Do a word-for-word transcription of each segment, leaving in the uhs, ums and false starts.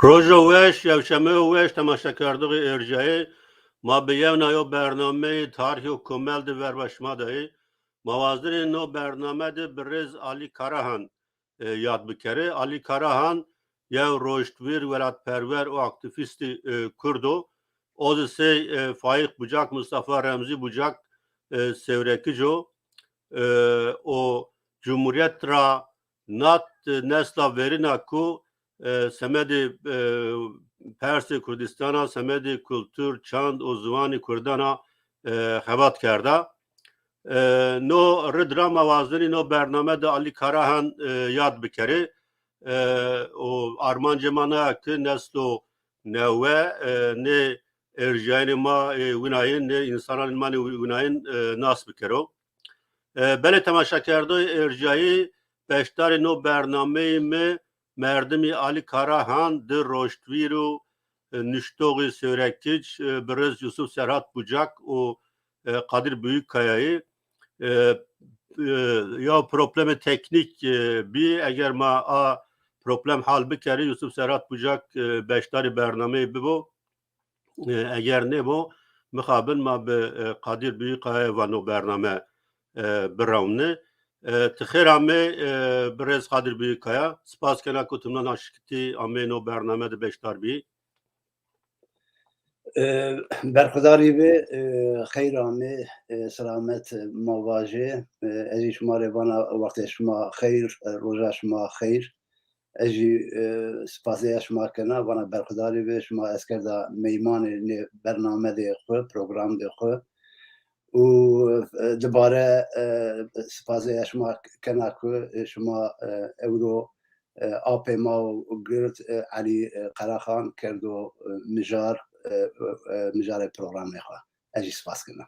Rojo weş, yewşemeyo weş, temaşekerdoxê êrcayê. Ma bi yewna yo bernameyê tarîh û komel di verba şima de yê. Ma wazinê no bername de bi rêz Alî Karahan, e, yad bikerê. Alî Karahan yew rojtvîr, welatperwer û aktîvîstî, e, Kurd o. O zî sey, e, Faîq Bucak, Mustafa Remzî Bucak, e, Sêwrekic o. E, o Cumhuriyet ra nat, e, nesla verîna ku, e, semedê, e, Persê Kurdistana, semedê kultur, çand û ziwanê Kurdana, e, xebat kerda. E, no rid ra ma wazenî no bername de Alî Karahan, e, yad bikerê. E, û armancê ma naya ki neslo newe, e, nê êrcayînê ma, e, winayên, nê însananê ma nê winayên, e, nas bikero. E, belê temaşekerdoyê êrcayî, beşdarê no bernameyê mi merdimî Alî Karahan di rojtvîr û, e, nuştoxî Sêwrekic, e, bi rêz Yusuf Serhat Bucak û, e, Qadir Büyükkayayî, e, e, ya problemê teknîk, e, bî, eger ma a problem hal bikerî, Yusuf Serhat Bucak, e, beşdarê bernameyê bibo. E, eger nêbo, mixabin ma bi, e, Qadir Büyükkayayê va no bername, e, birewnî. E, ti xêr amê, e, bi rêz Qadir Büyükkaya. Spas kena ku tu min aşikitî amê no bername de beşdar bî. E, berxudarî be, e, xeyr amê, e, selamet ma vajê. E, ez jî şima rê vana wextê şima xeyr, e, roja şima xeyr. Ez jî, e, spasê şima kena, vana berxudarî be, şima ez kerda meymanê nê bernamedê xwe, programdê xwe. Û, e, dibare, e, spasê şima kena ku şima, e, ewro, e, apê ma û gird, e, Elî, e, Qeraxan kerdo, e, mijar, e, e, mijarê programê xwe. Ez jî spas kena.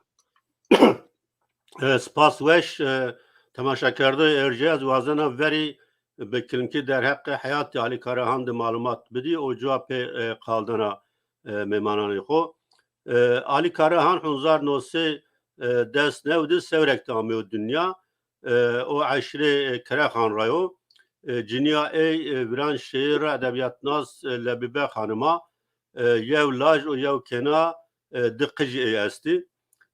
E, spas weş, e, temaşekerdoyê êrcayî, ez wazena verî bi kilinkî derheqê heyatê Alî Karahan de malumat bidî û cewapê, e, qaldana, e, mêmananê xwe. E, Alî Karahan hezar neh sed, e, des new de Sêwreg de ameyo dinya. E, o eşîrê, e, Kerexan ra yo. E, ciniya ey, e, viran şêir, edebiyatnas, e, Lebîbe Xanima, e, yew laj û yew kêna, e, di qijî ey estî.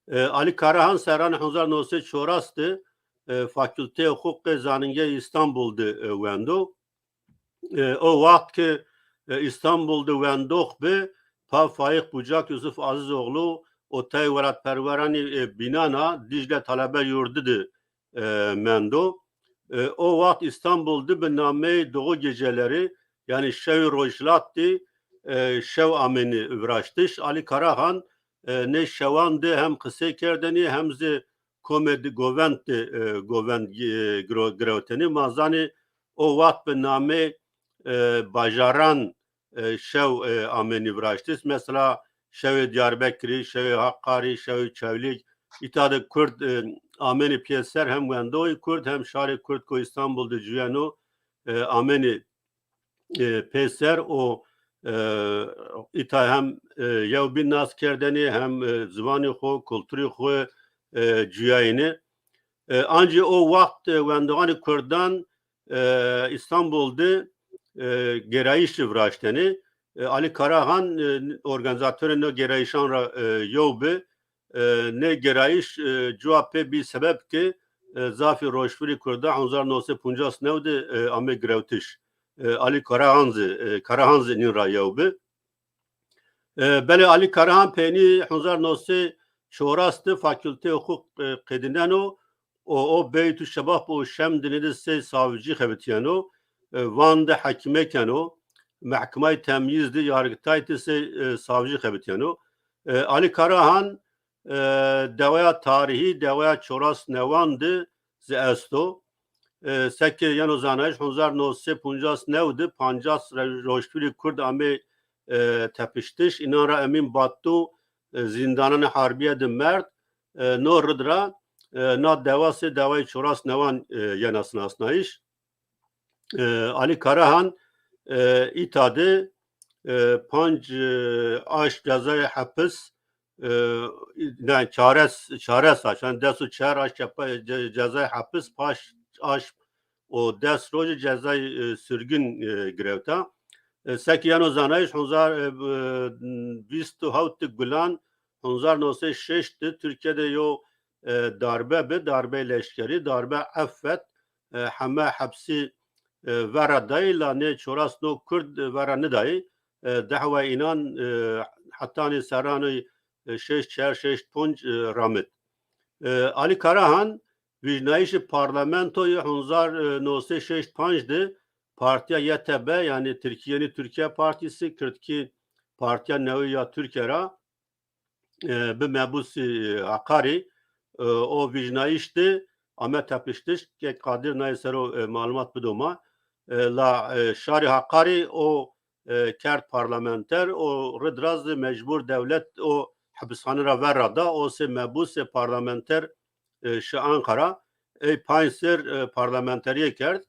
E, Alî Karahan serranê hezar neh sed çewres de, e, Fakülteyê Huquqê Zanîngehê Îstanbul de, e, wendo. E, o wext ki, e, Îstanbul de wendox bi, pa Faîq Bucak, Yusuf Azîzoğlu û tayê welatperweranî, e, bînana Dîcle Talebe Yurdu de, e, mendo. E, o wext Îstanbul de bi nameyê Doğu Geceleri, yanî Şewê Rojhilat de, e, şew amênî viraştiş. Alî Karahan, e, nê şewan de hem qisey kerdenî hem zî komê di govend de, e, govend, e, giro-, girewtenî. Ma zanî o wext bi namê, e, bajaran, e, şew, e, amênî viraştiş. Mesela şewê Diyarbekirî, şewê Haqqarî, şewê Çewlîg. Îta de Kurd, e, amênî pêser hem wendoyê Kurd hem şarê Kurd ku Îstanbul de cuyeno, e, amênî, e, pêser û, e, îta hem, e, yew bîn nas kerdenî hem, e, ziwanê xwe, kulturê xwe, e, cuyayînî. E, ancî o wext, e, wendoxanê Kurdan, e, Îstanbul de, e, gêrayîş viraştenê. E, Alî Karahan, e, organîzatorê nê gêrayîşan ra, e, yew bi. E, nê gêrayîş, e, cuwa pê bî sebeb ki, e, zafî rojhilî Kurda hezar neh sed û pêncî û neh de, e, ame girewtiş. E, Alî Karahan zî, e, Karahan zî nîn ra yew bi. E, belê Alî Karahan peynî hezar neh sed û çewres de fakültê hukuk, e, qedîneno û o beyt û şebab û şem dinê de sey savcî xebitiyeno. E, Van de hekîme keno. Mehkimay temyîz de yargitay de sey, e, savcî xebitiyeno. E, Alî Karahan, e, dewaya tarihî, dewaya çewres newan de zî esto. E, seke yeno zanayîş hezar neh sed û pêncî û neh de pancas re-, rojhilî Kurd amê, e, tepiştiş. Înan ra Emîn Battu, e, zîndananê harbiye de merd. E, no rid ra, e, na dewa sê dewayê çewres newan, e, yena sinasnayîş. E, Alî Karahan, e, îta de, e, panc, e, aş cezayê hepis, e, ne, çares, çares aş, yani des û çar aş çepa-, ce-, cezayê hepis, paş aş û des rojî cezayê, e, sirgin, e, girewta. E, seki yeno zanayîş hezar, e, b-, bîst û hewt Gulan hezar neh sed û şeş de Tirkiye de yo, e, darbe bi, darbe leşkerî, darbe Effet, e, heme hepsî, e, vera dayî, la nê çewres no Kurd, e, vera nidayî. E, dehwa înan, e, hetanî serranê, e, şeş çar, şeş ponc, e, ramit. E, Alî Karahan, vîjnayîşê parlamentoyê hezar neh sed û şeş panc de Partiya Y T B, yani Tirkiye, Yeni Türkiye Partisi, Kirdkî Partiya Newê ya Tirkiye ra, e, bi mebûsî, e, Heqarî, e, o vîjnayîş de ame tepiştiş, kek Qadir nayê ser o, e, malumat bido ma. E, la, e, şarê Heqarî o, e, kerd parlamenter, o rid ra zî mecbûr dewlet o hepishane ra ver ra da, o sê mebûsê parlamenter, e, şi Ankara, ey panc ser, e, parlamenteriyê kerd,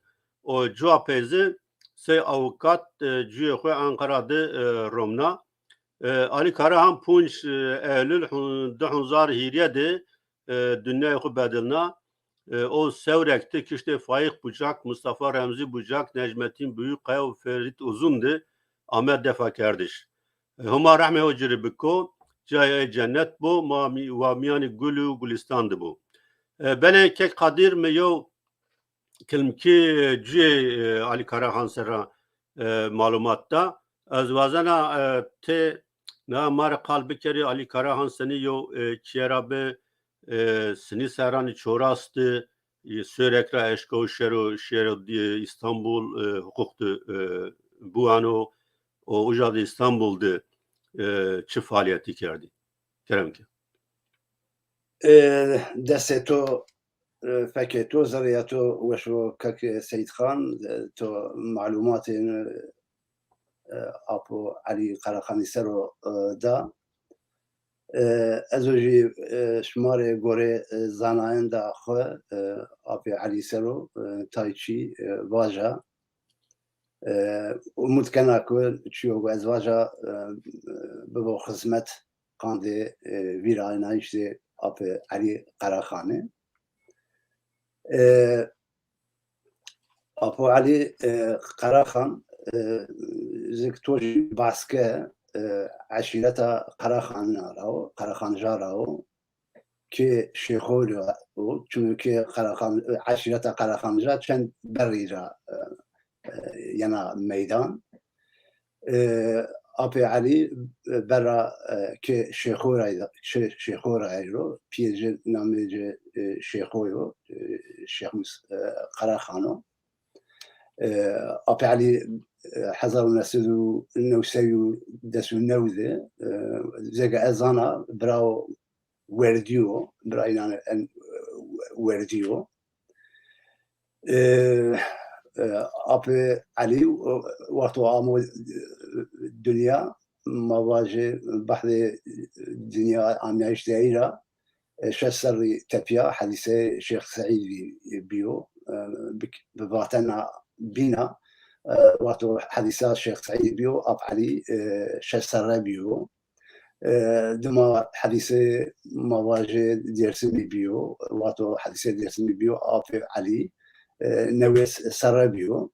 o cuwa pey zî sey avukat, e, cuyê xwe Ankara de, e, romna. E, Alî Karahan pûnc, e, Eylül hûn-, du hezar hîrê de, e, dinyayê xwe bedilna. E, o sewrek de kiştê Faîq Bucak, Mustafa Remzî Bucak, Necmettin Büyükkaya û Ferit Uzun de ame defa kerdiş. E, Huma rehmê o ciri biko, cayê ey cennet bo, ma mi-, wa miyanî gul û gulistan de bo. E, belê kek Qadir mi yo kilmkî, e, cuyê, e, Alî Karahan ser ra, e, malumat da. Ez wazena, e, tê na ma re qal bikerî, Alî Karahan senî yo, e, çiyera bi, e, sinî serranî çewres de, e, Sêwrek ra eşka û şero, şero, e, Îstanbul, e, hukuk de, e, biwano û uca de Îstanbul de, e, çi faaliyetî kerdî? Kerem ke. E, destê to, e, fekê to, zerrê to weş bo kek Seyîd Xan, e, to malumatên, e, Apo Elî Qerexanî ser o, e, da. E, ez o jî, e, şima rê gorê, e, zanayenda xwe, e, Apê Elî ser o, e, tay çî, e, vaja. E, umûd kena ku çiyo ku ez vaja, e, bibo xizmet qandê, e, vîrayînayîşê Apê Elî Qerexanê. E, Apo Elî, e, Qerexan, e, zik to jî behs ke, e, eşîreta Qerexan ra o, Qerexanja ra o, kê Şêxoy ra o, çimkî Qerexan, eşîreta Qerexanja çend berî ra, e, e, yena meydan. E, Apê Elî, e, berra, e, kê Şêxoy ra, Şê-, Şêxoy ra ro, piyê ci namê ci, e, Şêxoy o, e, Şêx Mus-, e, Qerexan o. E, Apê Elî, e, hezar û neh sed û newsey û des û new de, e, zêke ez zana, bira werdî yo, bira înan en werdî yo. E, e, Apê Elî, e, wexto amo, e, dinya, ma vajê behdê dinya amiyayîş deyî ra, e, şeş serrî tepiya hedîseyê Şêx Seîdî bîyo. E, bi, bi vatena bîna, e, wexto hedîsa Şêx Seîdî bîyo, Ap Elî, e, şeş serre bîyo. E, dima hedîsê ma vajê Dêrsimî bîyo, wexto hedîsê Dêrsimî bîyo, Apê Elî, e, newês serre bîyo.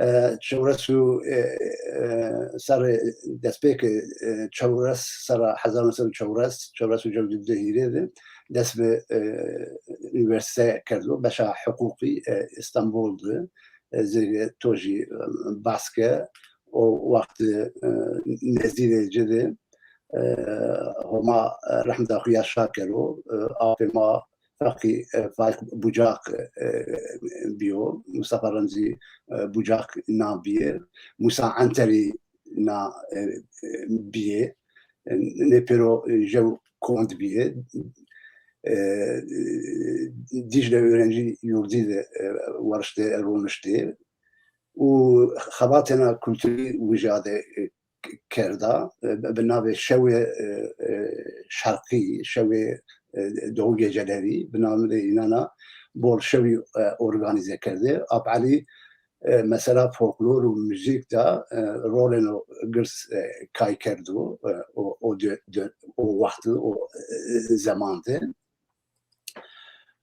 E, çewres û, e, e, serê destpêkê, e, çewres serra hezar neh sed û çewres, çewres û cewdî du hîrê de dest bi, e, unîversîte kerdo, beşa hiqûqî, e, Îstanbul de, e, zêrê to jî, e, behs ke, o wext, e, nezdî de ci de, e, Homa, e, rehmeta xwe ya şa kero, e, apê ma Feqî, e, Faîq Bucak, e, biyo, Mustafa Remzî, e, Bucak na biyê, Musa Enterî na, e, e, biyê, e, nê pêro, e, jew kond biyê, e, Dicle Öğrenci Yurdu de, e, wariştê, rûniştê û xebatêna kulturî wija de, e, k-, kerda, e, bi navê Şewê, e, e, Şerqî, Şewê, e, Doğu Geceleri, bi navê înana bol şewî, e, organîze kerdê. Ap Elî, e, mesela folklor û muzîk de, e, rolêno girs, e, kay kerdo, e, o, o dö-, dö-, o wext, o, e, zeman de.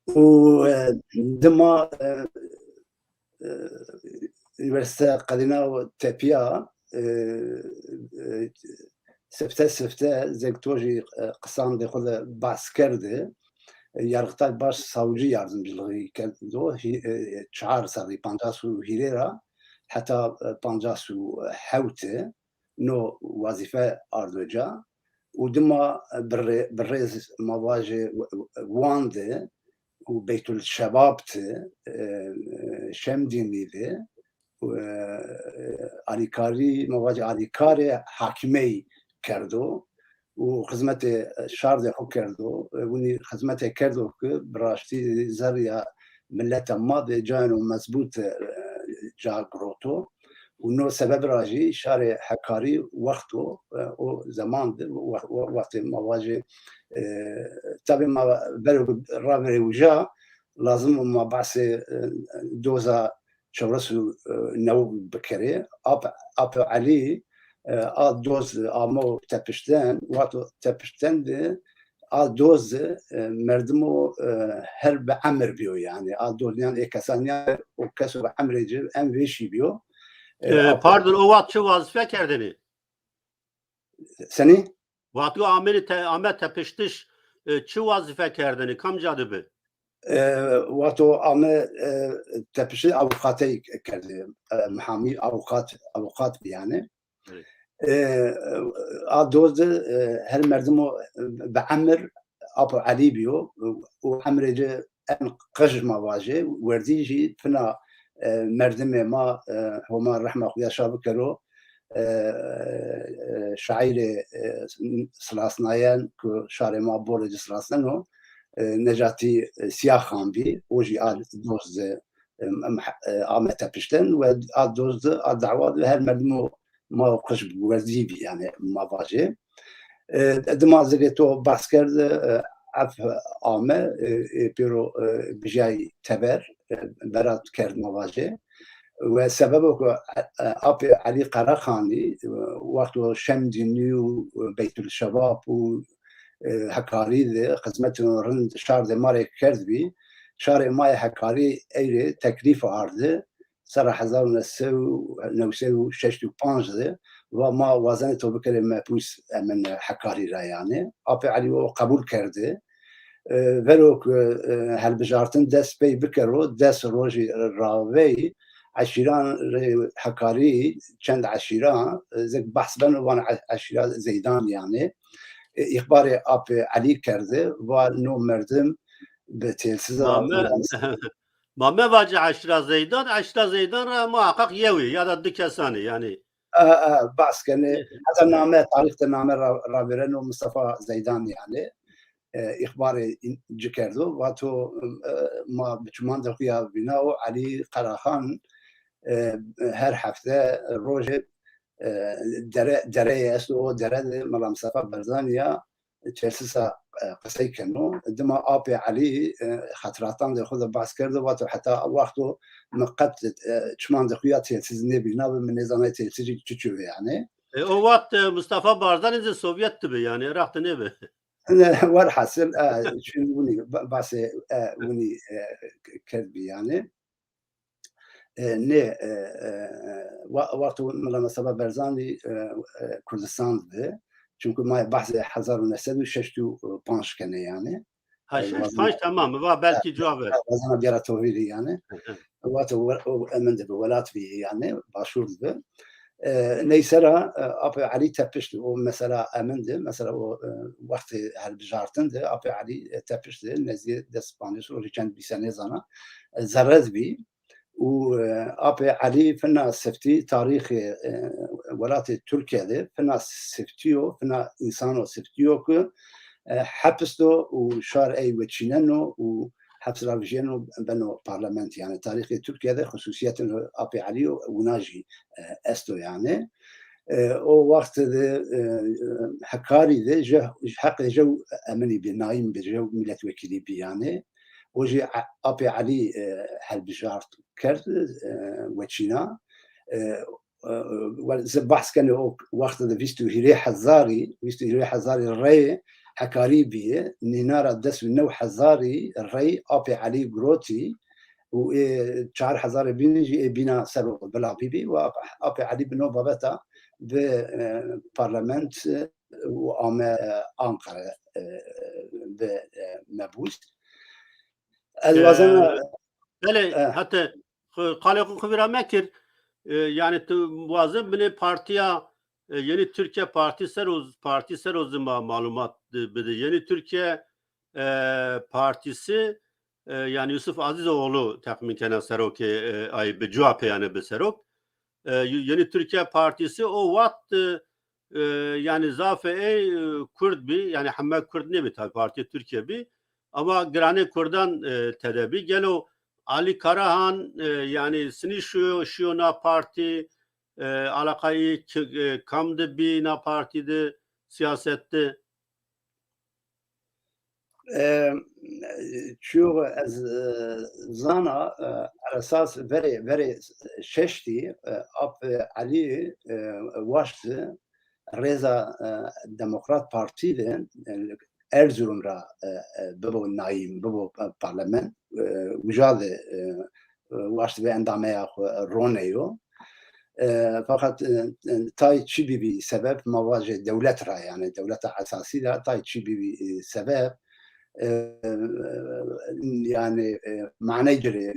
Û, e, dima, e, e, Unîversîteya Qedîna û Tepiya, e, e, sifte sifte zek to jî, e, qisan de xwe de behs kerde. E, Yargıtay Baş Savcı yardımcılığı kerdo. Hî-, e, çar serî, pancas û hîrê ra heta, e, pancas û hewt e. No wazîfe ardoca. Û dima bi rê-, bi rêz ma vajê wan de û Beytul Şebab de, e, Şemdînî de, e, alîkarî, ma vajê alîkarê hakimey kerdo û xizmetê şar de xwe kerdo. E, winî xizmetê kerdo ki bi raştî zerriya mileta ma de cayno mezbût, e, ca giroto. Û no sebeb ra jî şarê Hekarî wexto, e, o zeman de, we-, we-, wextê ma vajê, e, tabî ma vero raverê wija, lazim ma behsê, e, doza çewres û, e, new bikerê. Ap-, Apo Elî, e, a doz amo tepişten, wexto tepişten de a doz, e, merdimo, e, her bi emir biyo yani. A doz yan ê kesaniyan o keso bi emrê ci en vêşî biyo. E, E, a pardon, o wext çi wazife kerdinî? Senî? Wext ku amênî te-, ame tepiştiş, e, çi wazife kerdinî? Kamca dibi? E, Wext o ame, e, tepiştiş avukatey kerdî. E, muhamî avukat, avukat bi yani. Evet. E, a doz de, e, her merdimo, e, bi emir Apo Elî biyo û emrê ci en qij ma vajê, werdî jî pina, e, merdimê ma, e, Homa rehma xwe ya şa bikero, e, e, şaîrê, e, silasnayen ku şarê ma bolê ci silasneno, e, Necatî, e, Siyaxan bî, o jî a doz de, e, em, e, ame tepişten we a doz de, a dawa de her merdimo ma qij bi werdî bî, yani ma vajê. E, dima zikê to behs kerd, e, ev ame, e, ê pêro, e, bijayî teber, e, berat kerd ma vajê. We sebebo ku, e, e, apê Elî Qeraxanî, e, wexto Şemdînî û Beytul Şebab û, e, Hekarî de xizmetên rind şar de ma rê kerdbî, şarê ma yê Hekarî eyrê teklîf ardi, sera hezar û neh sed û newsed û şeşt û panc de, va ma wazenê to bikerê mepûs, em in Hekarî ra yani. Apê Elî o qebûl kerdi. E, vero ku, e, helbijartin dest pey bikero, des rojî ravey, eşîran rê Hekarî, çend eşîra, e, zek behs beno van e-, eşîra Zeydan yani. E, îxbarê apê Elî kerdi, va no merdim bi têlsiza Ma me, ma me vacî eşra Zeydan, eşra Zeydan ra muhaqqaq yewî ya da du kesanî, yani. E, e, behs kenê. Heta name, tarîx de name ra-, ravêreno Mustafa Zeydan yani. E, îxbarê in-, ci kerdo. Vato, e, ma bi çiman de xuya vîna û Elî Qeraxan, e, her hefte rojê, e, dere, dereyê esto, o dere de Mela Mustafa Barzanî ya Çersisa, e, qisey keno. Dima apê Elî, e, xetiratan de xwe de behs kerdo, vato heta wexto min qet, e, çiman de xuya têlsiz nêbî, nabe min nêzanay têlsizî çi çi be yani. E, o wext, e, Mustafa Barzanî zî Sovyet dibe yani, Iraq de nêbe. Werhasil, e, çün winî, ba-, basê, e, winî, e, k-, kerdbî yani. E, nê, e, e, e, wa-, wexto Mela Mustafa Barzanî, e, e, Kurdistan de, çunku ma behsê hezar û neh sed û şeşt û panc kenê yani. Ha, şeş, panc, tamam, va belkî cevap ver. Wazana biyara tovîrî yani. Wate we-, o emin dibe, welat bî yani, başûr dibe. E, neyse ra, e, Apê Elî tepişt, o mesela emin de, mesela o, e, wextê helbijartin de, Apê Elî, e, tepişt de, nezdî des panc û çend bîse nêzana, e, zerre dibî. Û, e, Apê Elî fina siftî tarîxê, e, welatê Tirkiye de, fina siftiyo, fina însano siftiyo ku, e, hepis do û şar ey weçîneno û heps ra vijyeno beno parlament. Yani tarîxê Tirkiye de xusûsiyetên Apê Elî û wina jî, e, esto yani. E, o wext de, e, hekarî de ji, ji heqê jew eminî bî, nayîn bî, jew milletvekilî bî yani. O jî A-, Apê Elî, e, helbijart kerd, e, weçîna. E, e, we-, ze bahs kenê o wext de vîst û hîrê hezarî, vîst û hîrê hezarî reyê hekarî bîye, nîna ra des û new hezarî rey Apê Elî girotî û ê çar hezarê bînî jî ê bîna ser o bila bîbî û Ap-, Apê Elî bi no babeta bi, e, parlament, e, û ame, e, Ankara, e, bi, e, mebûst. Ez E, wazena, belê, e, hete xwe, qalê xwe xwe vîra mekir. E, yani tu wazin binê partiya, e, Yeni Türkiye Parti ser o, parti ser o zima malumat, e, bide. Yeni Türkiye, e, Partisi, e, yani Yusuf Azizoğlu texmîn kena serokê, e, ay bi C H P yani bi serok. E, Yeni Türkiye Partisi o wext, e, e, yani zafê ey, e, Kurd bî, yani heme Kurd nebî tabi, Partiya Tirkiye bî, ama giranê Kurdan, e, tede bî. Gelo Ali Karahan, e, yani sinî şiyo, şiyo na partî, e, alaqayî ki-, e, kam de bî na partî de, siyaset de? E, çiyo ez, e, zana, e, esas verê, verê şeştî, e, Ap Elî, e, waşt rêza, e, Demokrat Partî de, e, Erzurum ra, e, e, bibo nayîn, bibo, e, parlament, e, uca de, e, e, waşt be endameya xwe rone yo. E, fakat, e, e, tay çi bibî sebeb, ma vajê dewlet ra, yani dewleta esasî ra tay çi bibî, e, sebeb, e, yani, e, maney girê, e,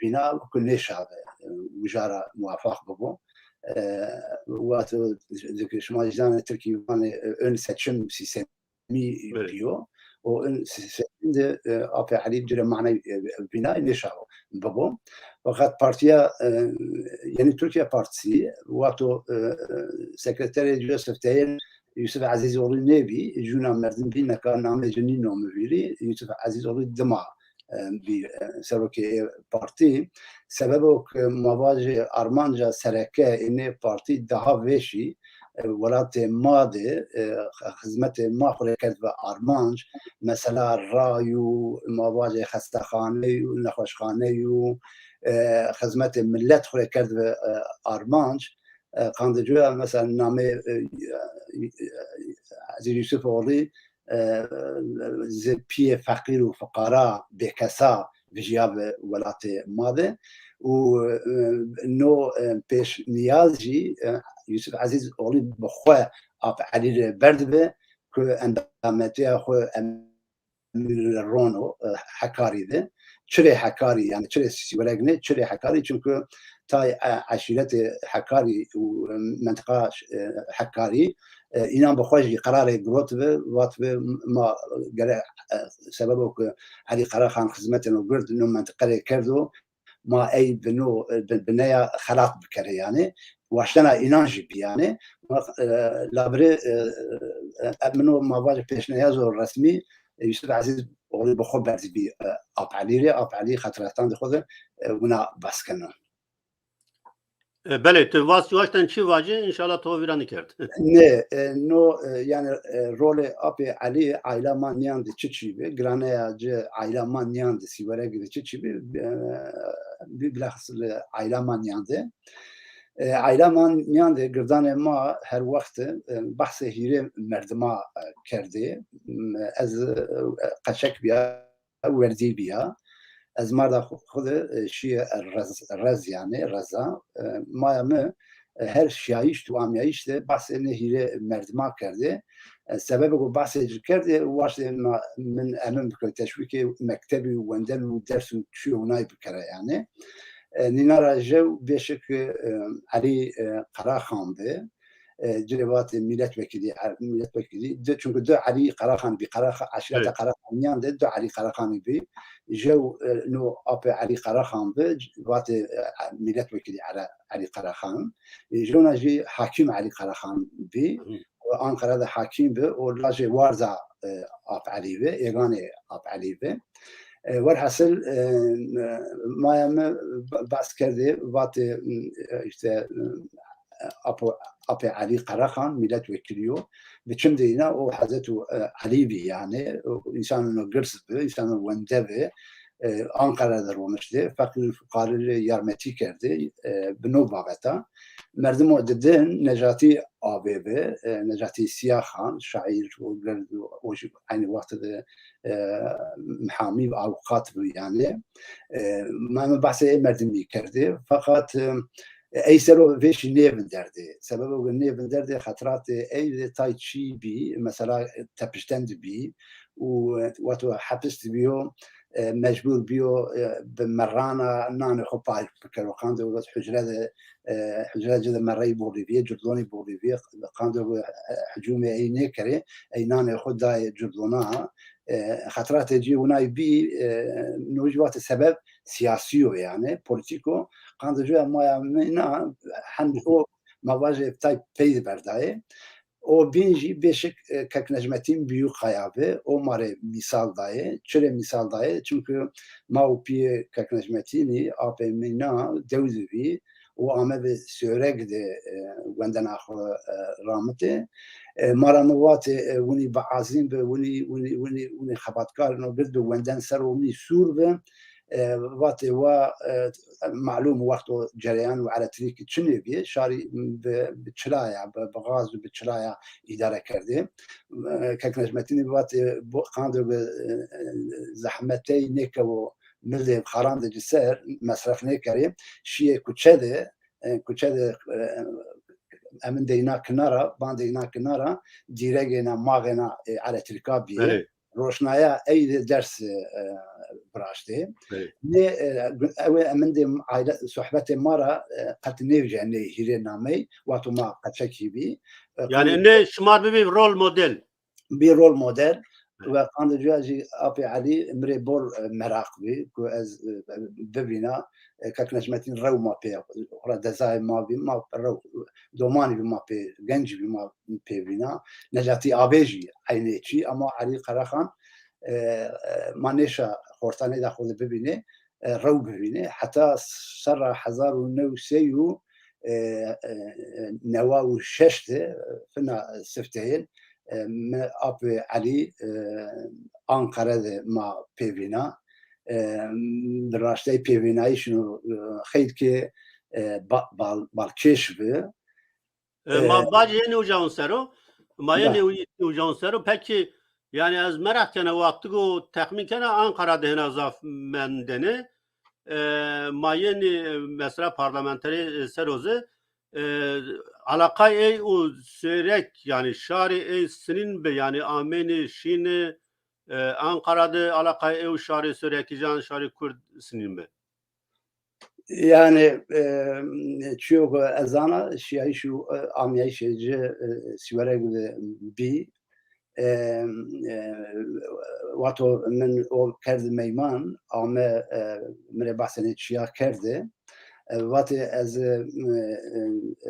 bîna ku nêşabe, e, uca ra muwafaq bibo. E, wexto şima jî zanê Tirkî vanê, e, ön seçim sîstemî Belê. Biyo. O in se-, se-, de, e, Apê Elî cire maney, e, bîna nêşawo bibo. Fakat partiya, e, Yeni Türkiye Partisi, wexto, e, sekreterê Joseph Teyên Yusuf Ezîzoğlu nebî, jûna merdim bî, neka namê ji nîno min vîrî, Yusuf Ezîzoğlu dima, e, bî, e, serokê partî. Sebebo ku ma vajê armanca sereke ê nê partî daha vêşî, e, welatê ma de, e, xizmetê ma xwe rê kerd ve armanc, mesela ray û ma vajê xestexane û nexweşxane û, e, xizmetê millet xwe rê kerd ve, e, armanc. E, qandicoya mesela namê, e, e, Ezîz Yusuf Oğlu, e, zê piyê feqîr û fiqara, bêkesa vijiya ve welatê ma de û, e, no, e, pêşniyaz jî, e, Yusuf Ezîz Oğlu bi xwe Ap Elî re berdibe ku endametiya xwe em rono, e, Hekarî de. Çirê Hekarî, yani çirê Sîwerek ne, çirê Hekarî, çünkü tay, e, eşîretê Hekarî û, e, mentiqa, e, Hekarî, e, înan bi xwe jî qerarê girot ve, vat ve ma gere, e, sebebo ku Elî Qaraxan xizmetên o gird no mentiqe rê kerdo, ma ey bi no, bi, bi neya xelat bikere yani. Waştena înan jî bî yani. Ma, e, labirê, e, e, min o ma vajê pêşneyazo resmî, e, Yusuf Ezîz Oğlu bi xwe berdibî, e, Ap Elî rê, Ap Elî xetirhetan di xwe de, e, wina bas keno. E, belê, tu vas waşten çi vacî, înşallah to vîra nikerd. Ne, e, no, e, yani, e, rolê Apê Elî aîla ma niyan de çi çî be, giraneya ci aîla ma niyan de, Sîwerek de çi çî be, e, bi-, bilahis li aîla ma niyan de. E, aîla ma niyan de girdanê ma her wext, e, behsê hîrê merdima, e, kerdê. M-, ez, e, qeçek biya, werdî biya. Ez marda xwe, xwe de, e, şiye rez, rez yani, reza. E, maya me, e, her şiyayîş û amiyayîş de behsê nê hîrê merdima kerdê. E, sebebê ku behsê ci kerdê, waştê ma, min emin bike teşwîkê mektebî û wenden û ders û çi û nayê bikere yani. E, nîna ra jew bêşik, e, Elî, e, Qeraxan bi. E, ci rê vatê milletvekilî, e, milletvekilî. Du, çünkü du Elî Qeraxan bî, Qeraxa-, eşîreta Evet. Qeraxaniyan de du Elî Qeraxanî bî. Jew, e, no apê Elî Qeraxan bi, vatê, e, milletvekilî Ere-, Elî Qeraxan. E, jona jî Hakim Elî Qeraxan bî. Hı hı. O Ankara de hakim bi, o lajê warza, e, Ap Elî bi, êganê Ap Elî bi. E, werhasil, e, maya me ba-, behs kerdê, vatê, e, işte, e, Apo-, Apê Elî Qeraxan, milletvekilî yo. Bi çim de îna, o Hezret û, e, Elî bî yani, o însanino girs bi, însanino wende bi, e, Ankara de roniştê, feqîr û fuqarî rê yarmetî kerdê, e, bi no babeta. Merdimo didin Necatî Abê bi, e, Necatî Siyaxan, şaîr û gird û, û jî eynî wext de, e, mihamî û avûkat bû yani. E, me, me behsê ê merdimî kerdê. Feqet, e, ey sero vê jî nêvinderdê. Sebebo ku nêvinderdê xetiratê ey de tay çî bî, mesela tepişten dibî û, e, weto hepis dibiyo, e, mecbûr biyo, e, bi merrana nanê xwe pay bikero. Qandê wek hucre de, e, hucre ci de merreyî borîviye, curdonî borîviye, qandê wek, e, hicûmê ey nêkerê, ey nanê xwe dayê curdona, e, xetiratê cî winayî bî, e, no jî wate sebeb siyasî yo yani, polîtîk o. Qandê cuya maya me na, hem o ma vajê tay pey de berdayê. O bîn jî bêşik, e, Kek Necmetîn Büyükaya bi, o ma rê mîsal dayê. Çi rê mîsal dayê? Çimkî ma û piyê Kek Necmetînî, apê Mîna, dew de bî û ame bi Sêwreg de, e, wendena xwe, e, ramitê. E, ma ra min vatê, e, winî bi azîm bi, winî, winî, winî, winî xebatkar in û gird bi wenden ser û winî sûr bi. E, vatê wa, e, malûm wexto cereyan û elektrik çinê bî, şarî bi, bi çilaya, bi, bi gaz û bi çilaya îdare kerdê. E, Kek Necmetînî vatê bo qandê bi, e, e, zehmetey nêkevo milê xaran de ci ser, mesref nêkerê, şiyê kuçe de, e, kuçe de, e, emin deyna kinara, ban deyna kinara, dîregêna, maxêna, e, elektrika bîye. Belê. Roşnaya ey de ders, e, viraştê. Belê. Nê, e, ew ê emin de aile, sohbetê ma ra, e, qet nêvce nê hîrê namey, wato ma qeçekî bî. E, Yani qandê nê şima bibî rol model. Bî rol model. Evet. Ve qandê cuya jî apê Elî mirê bor, e, meraq bî ku ez, e, bibîna, e, Kek Necmetîn rew ma pê, xura dezayê ma bî, ma rew, domanî bî ma pê, genc bî ma pê bîna. Necatî Abê jî eynê çî, ama Elî Qeraxan, e, e, ma nêşa xortanê de xwe de bibînê, e, rew bibînê. Heta serra hezar û new sey û, e, e, newa û şeş de, e, fina sifteyên, e, me apê Elî, e, Ankara de ma pêvîna. E, bi raştey pêvînayîş û, e, xeylkê, e, ba-, bal-, balkêş bi. E, ma E, bacê yê newcawan ser o, ma yê Ya. new-, newcawan ser o. Pekî, yani ez meraq kene wextî ku texmîn kene Ankara de hêna zaf mendene. E, ma yê nê, e, mesela parlamenterê, e, ser o zî, e, alaqay ey û Sêwreg, yani şarê ey sinîn bi, yani amênê şîne, e, Ankara de alaqay ey û şarê Sêwregî jan şarê Kurd sinîn bi. Yani, e, çiyo ku ez zana, şiyayîş û, e, amiyayîşê ci, e, Sêwreg de bî. E, e, wato min o kerd meyman, ame, e, min rê behsenê çiya kerde. E, vatê ez, e, e,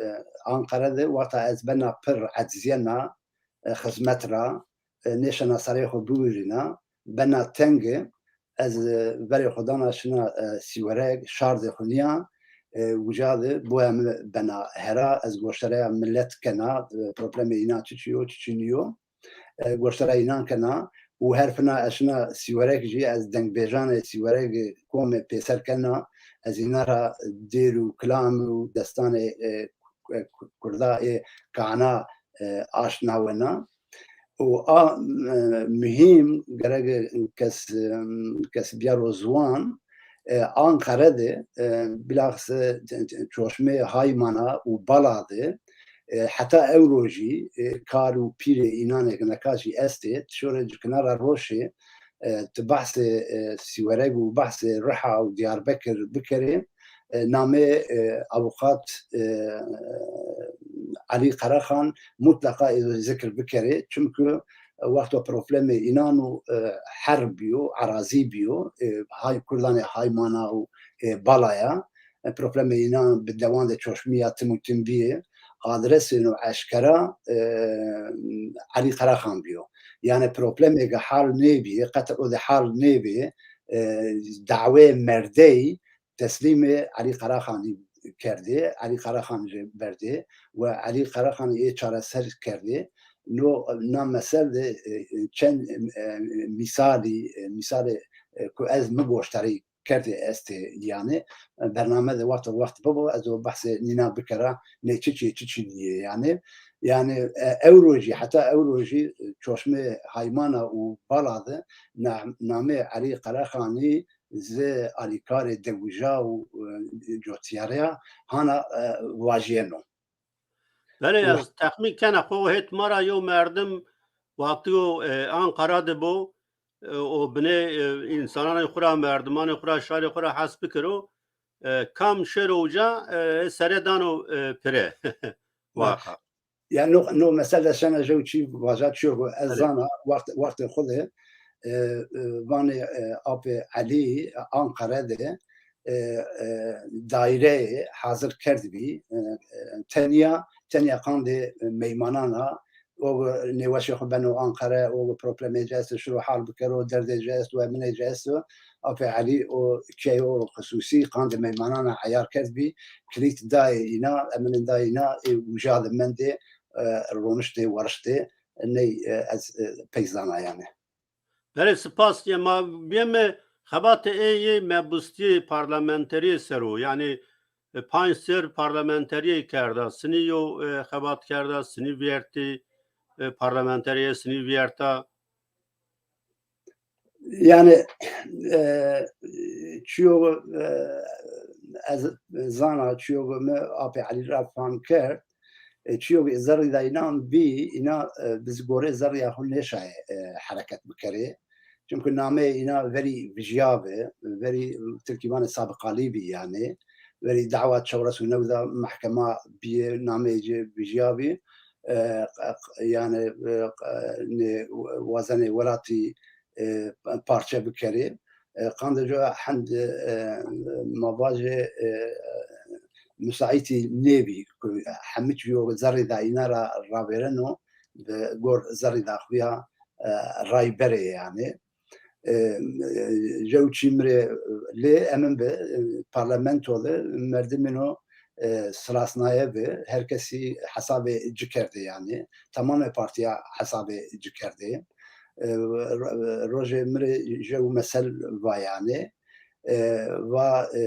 e, Ankara de, wata ez bena pir ecziyena, e, xizmet ra, e, nêşena serê xwe biwirîna, bena tenge, ez, e, verê xwe dana şina, e, Sêwreg, şardê xwe niya, e, uca de boya min bena hera, ez goştereya millet kena, e, problemê înan çi çi yo, çi çi niyo. E, goştereya înan kena û her fina ez şina Sêwreg jî, ez dengbêjanê Sêwreg, komê pêser kena, ez îna ra dêr û kilam û destanê, e, ku-, kurda ê kana, e, aşna wena. Û a, e, muhîm gerek kes, e, kes biyaro ziwan, E, Anqere de, e, bilahse, e, Çoşmê Haymana û Bala de, e, heta ewro jî, e, kar û pîrê înan ê neka jî estê, tu şore ji kinara roşê, e, tu behsê, e, Sîwereg û behsê Riha û Diyarbekir bikerê, e, namê, e, avûkat, e, Elî Qerexan mutleqa ê zikir bikerê. Çimku wexto problemê înan û, e, herb bîyo, erazî bîyo, e, hay, Kurdanê Haymana û, e, Balaya, e, problemê înan bi dewan de Çoşmiya tim û tim bîye, adresê no eşkera, e, Elî Qerexan bîyo. Yani problemê ge hal nêbîye, qet o de hal nêbîye, e, dawê merdey, teslîmê Elî Qaraxanî kerdê, Elî Qaraxan jî berdê we Elî Qaraxanî ê çareser kerdê. No, na mesel de, e, çend, e, mîsalî, e, mîsalê, e, ku ez mi goştarî kerdê estê, yani, e, bername de wext wext bibo, ez o behsê nîna bikera, ne çiçî, çiçî niye, yani. Yani, e, ewro jî, heta ewro jî, e, Çoşmê Haymana û Bala de na-, namê Elî Qaraxanî zi alîkarê dewija û, e, cotiyareya hana, e, vajiyeno. Belê, ez texmîn kena xwe hêt me ra yo merdim wextî o, e, Anqara de bo, e, û binê, e, însananê xwe ra, merdimanê xwe ra, şarê xwe ra hes bikiro, e, kam şêro uca, e, serê dano, e, pire. Waqa. Yani no, no mesele şena jew çî vaja çiyo ku ez zana wext, wextê xwe de, e, e, vanê, e, apê Elî Anqere de, e, e, daireyê hazir kerdibî, e, e, tenya, tenya qandê meymanana, o nêweşê xwe beno Anqere, o problemê ci esto, şiro hal bikero, derdê ci esto, eminê ci esto, apê Elî o keyo xisûsî qandê meymanana eyar kerdibî, kilît dayê îna, eminê dayê îna, ê uca de mendê, e, roniştê, weriştê, ney, e, ez, e, peyzana yani. Belê, spas ye. Ma biyeme xebatê ê yê mebustiyê parlamenteriyê ser o. Yani, e, panc sêr parlamenteriyê kerda. Sinî yo, e, xebat kerda, sinî viyertî, e, parlamenteriyê, sinî viyerta. Yani, e, çiyo, e, ez zana çiyo me apê Elî ra fam kerd, e, çiyo zerrî da înan bî, îna, e, bi zigorê zerriya xwe nêşayê, e, hereket bikerê. Çimku nameyê îna verî vijiya bi, verî tirkî vanê sabiqalî bî yani. Verî dawa çewres û new da mehkema bîye, nameyê ci vijiya bî. E, q-, q-, yani, e, q-, nê wazenê welatî, e, parçe bikerê. E, qandê jo hend, e, ma vajê, e, müsaitî nêbî ku hemî çiyo zerrî da îna ra ravêreno, bi gor zerrî da xuya, e, ray berê yani. E, e, jew çî mirê lê emin bi, e, parlamento de merdimino, e, silasnaye bi, her kesî hesabê ci kerdê yani. Tamamê partiya hesabê ci kerdê. E, ro-, rojê mirê jew mesel va yani. E, va, e,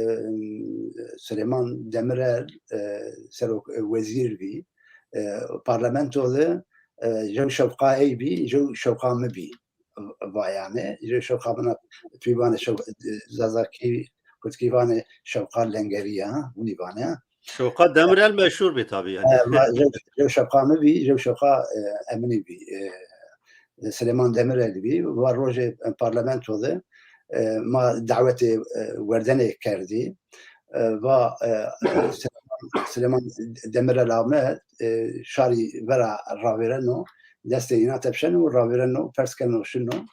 Silêman Demirel, e, serok, e, wezîr bî. E, parlamento de, e, jew şewqa ey bî, jew şewqa mi bî. Va yani, jew şewqa bina pîvanê şew-, Zazakî, Kurdkî vanê şewqa lengeriya, winî vanê. Şewqa Demirel meşhur bî tabii yani. E, va jew, jew şewqa mi bî, jew şewqa, e, eminî bî. E, Silêman Demirel bî, va rojê parlamento de, e, ma dawetê, e, werdenê kerdî. E, va, e, Silêman, Silêman Demirel ame, e, şarî vera ravêreno, destê îna tepşeno, ravêreno, pers keno şino.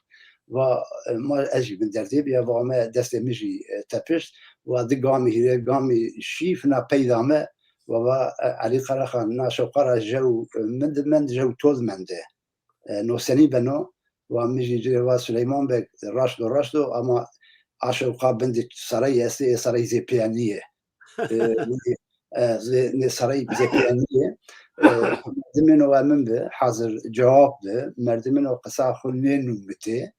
Va, e, ma ez jî bin derdê bîya, va me destê min jî, e, tepişt. Va di gamî hîrê gamî şîf na peyda me, va, va, e, Elî Qaraxan, na şewqa ra jew, e, min di mend, jew toz mende. E, no senî beno, wa min jî cirê va Sileyman Beg, raşt o, raşt o, ama a şewqa bin di sarayî estê, ê sarayî zê pêya nîye. E, e, zê, nê sarayî zê pêya nîye. E, merdimên o emin bi, hazir cewab bi, merdimên o qisa xwe nênûmitê,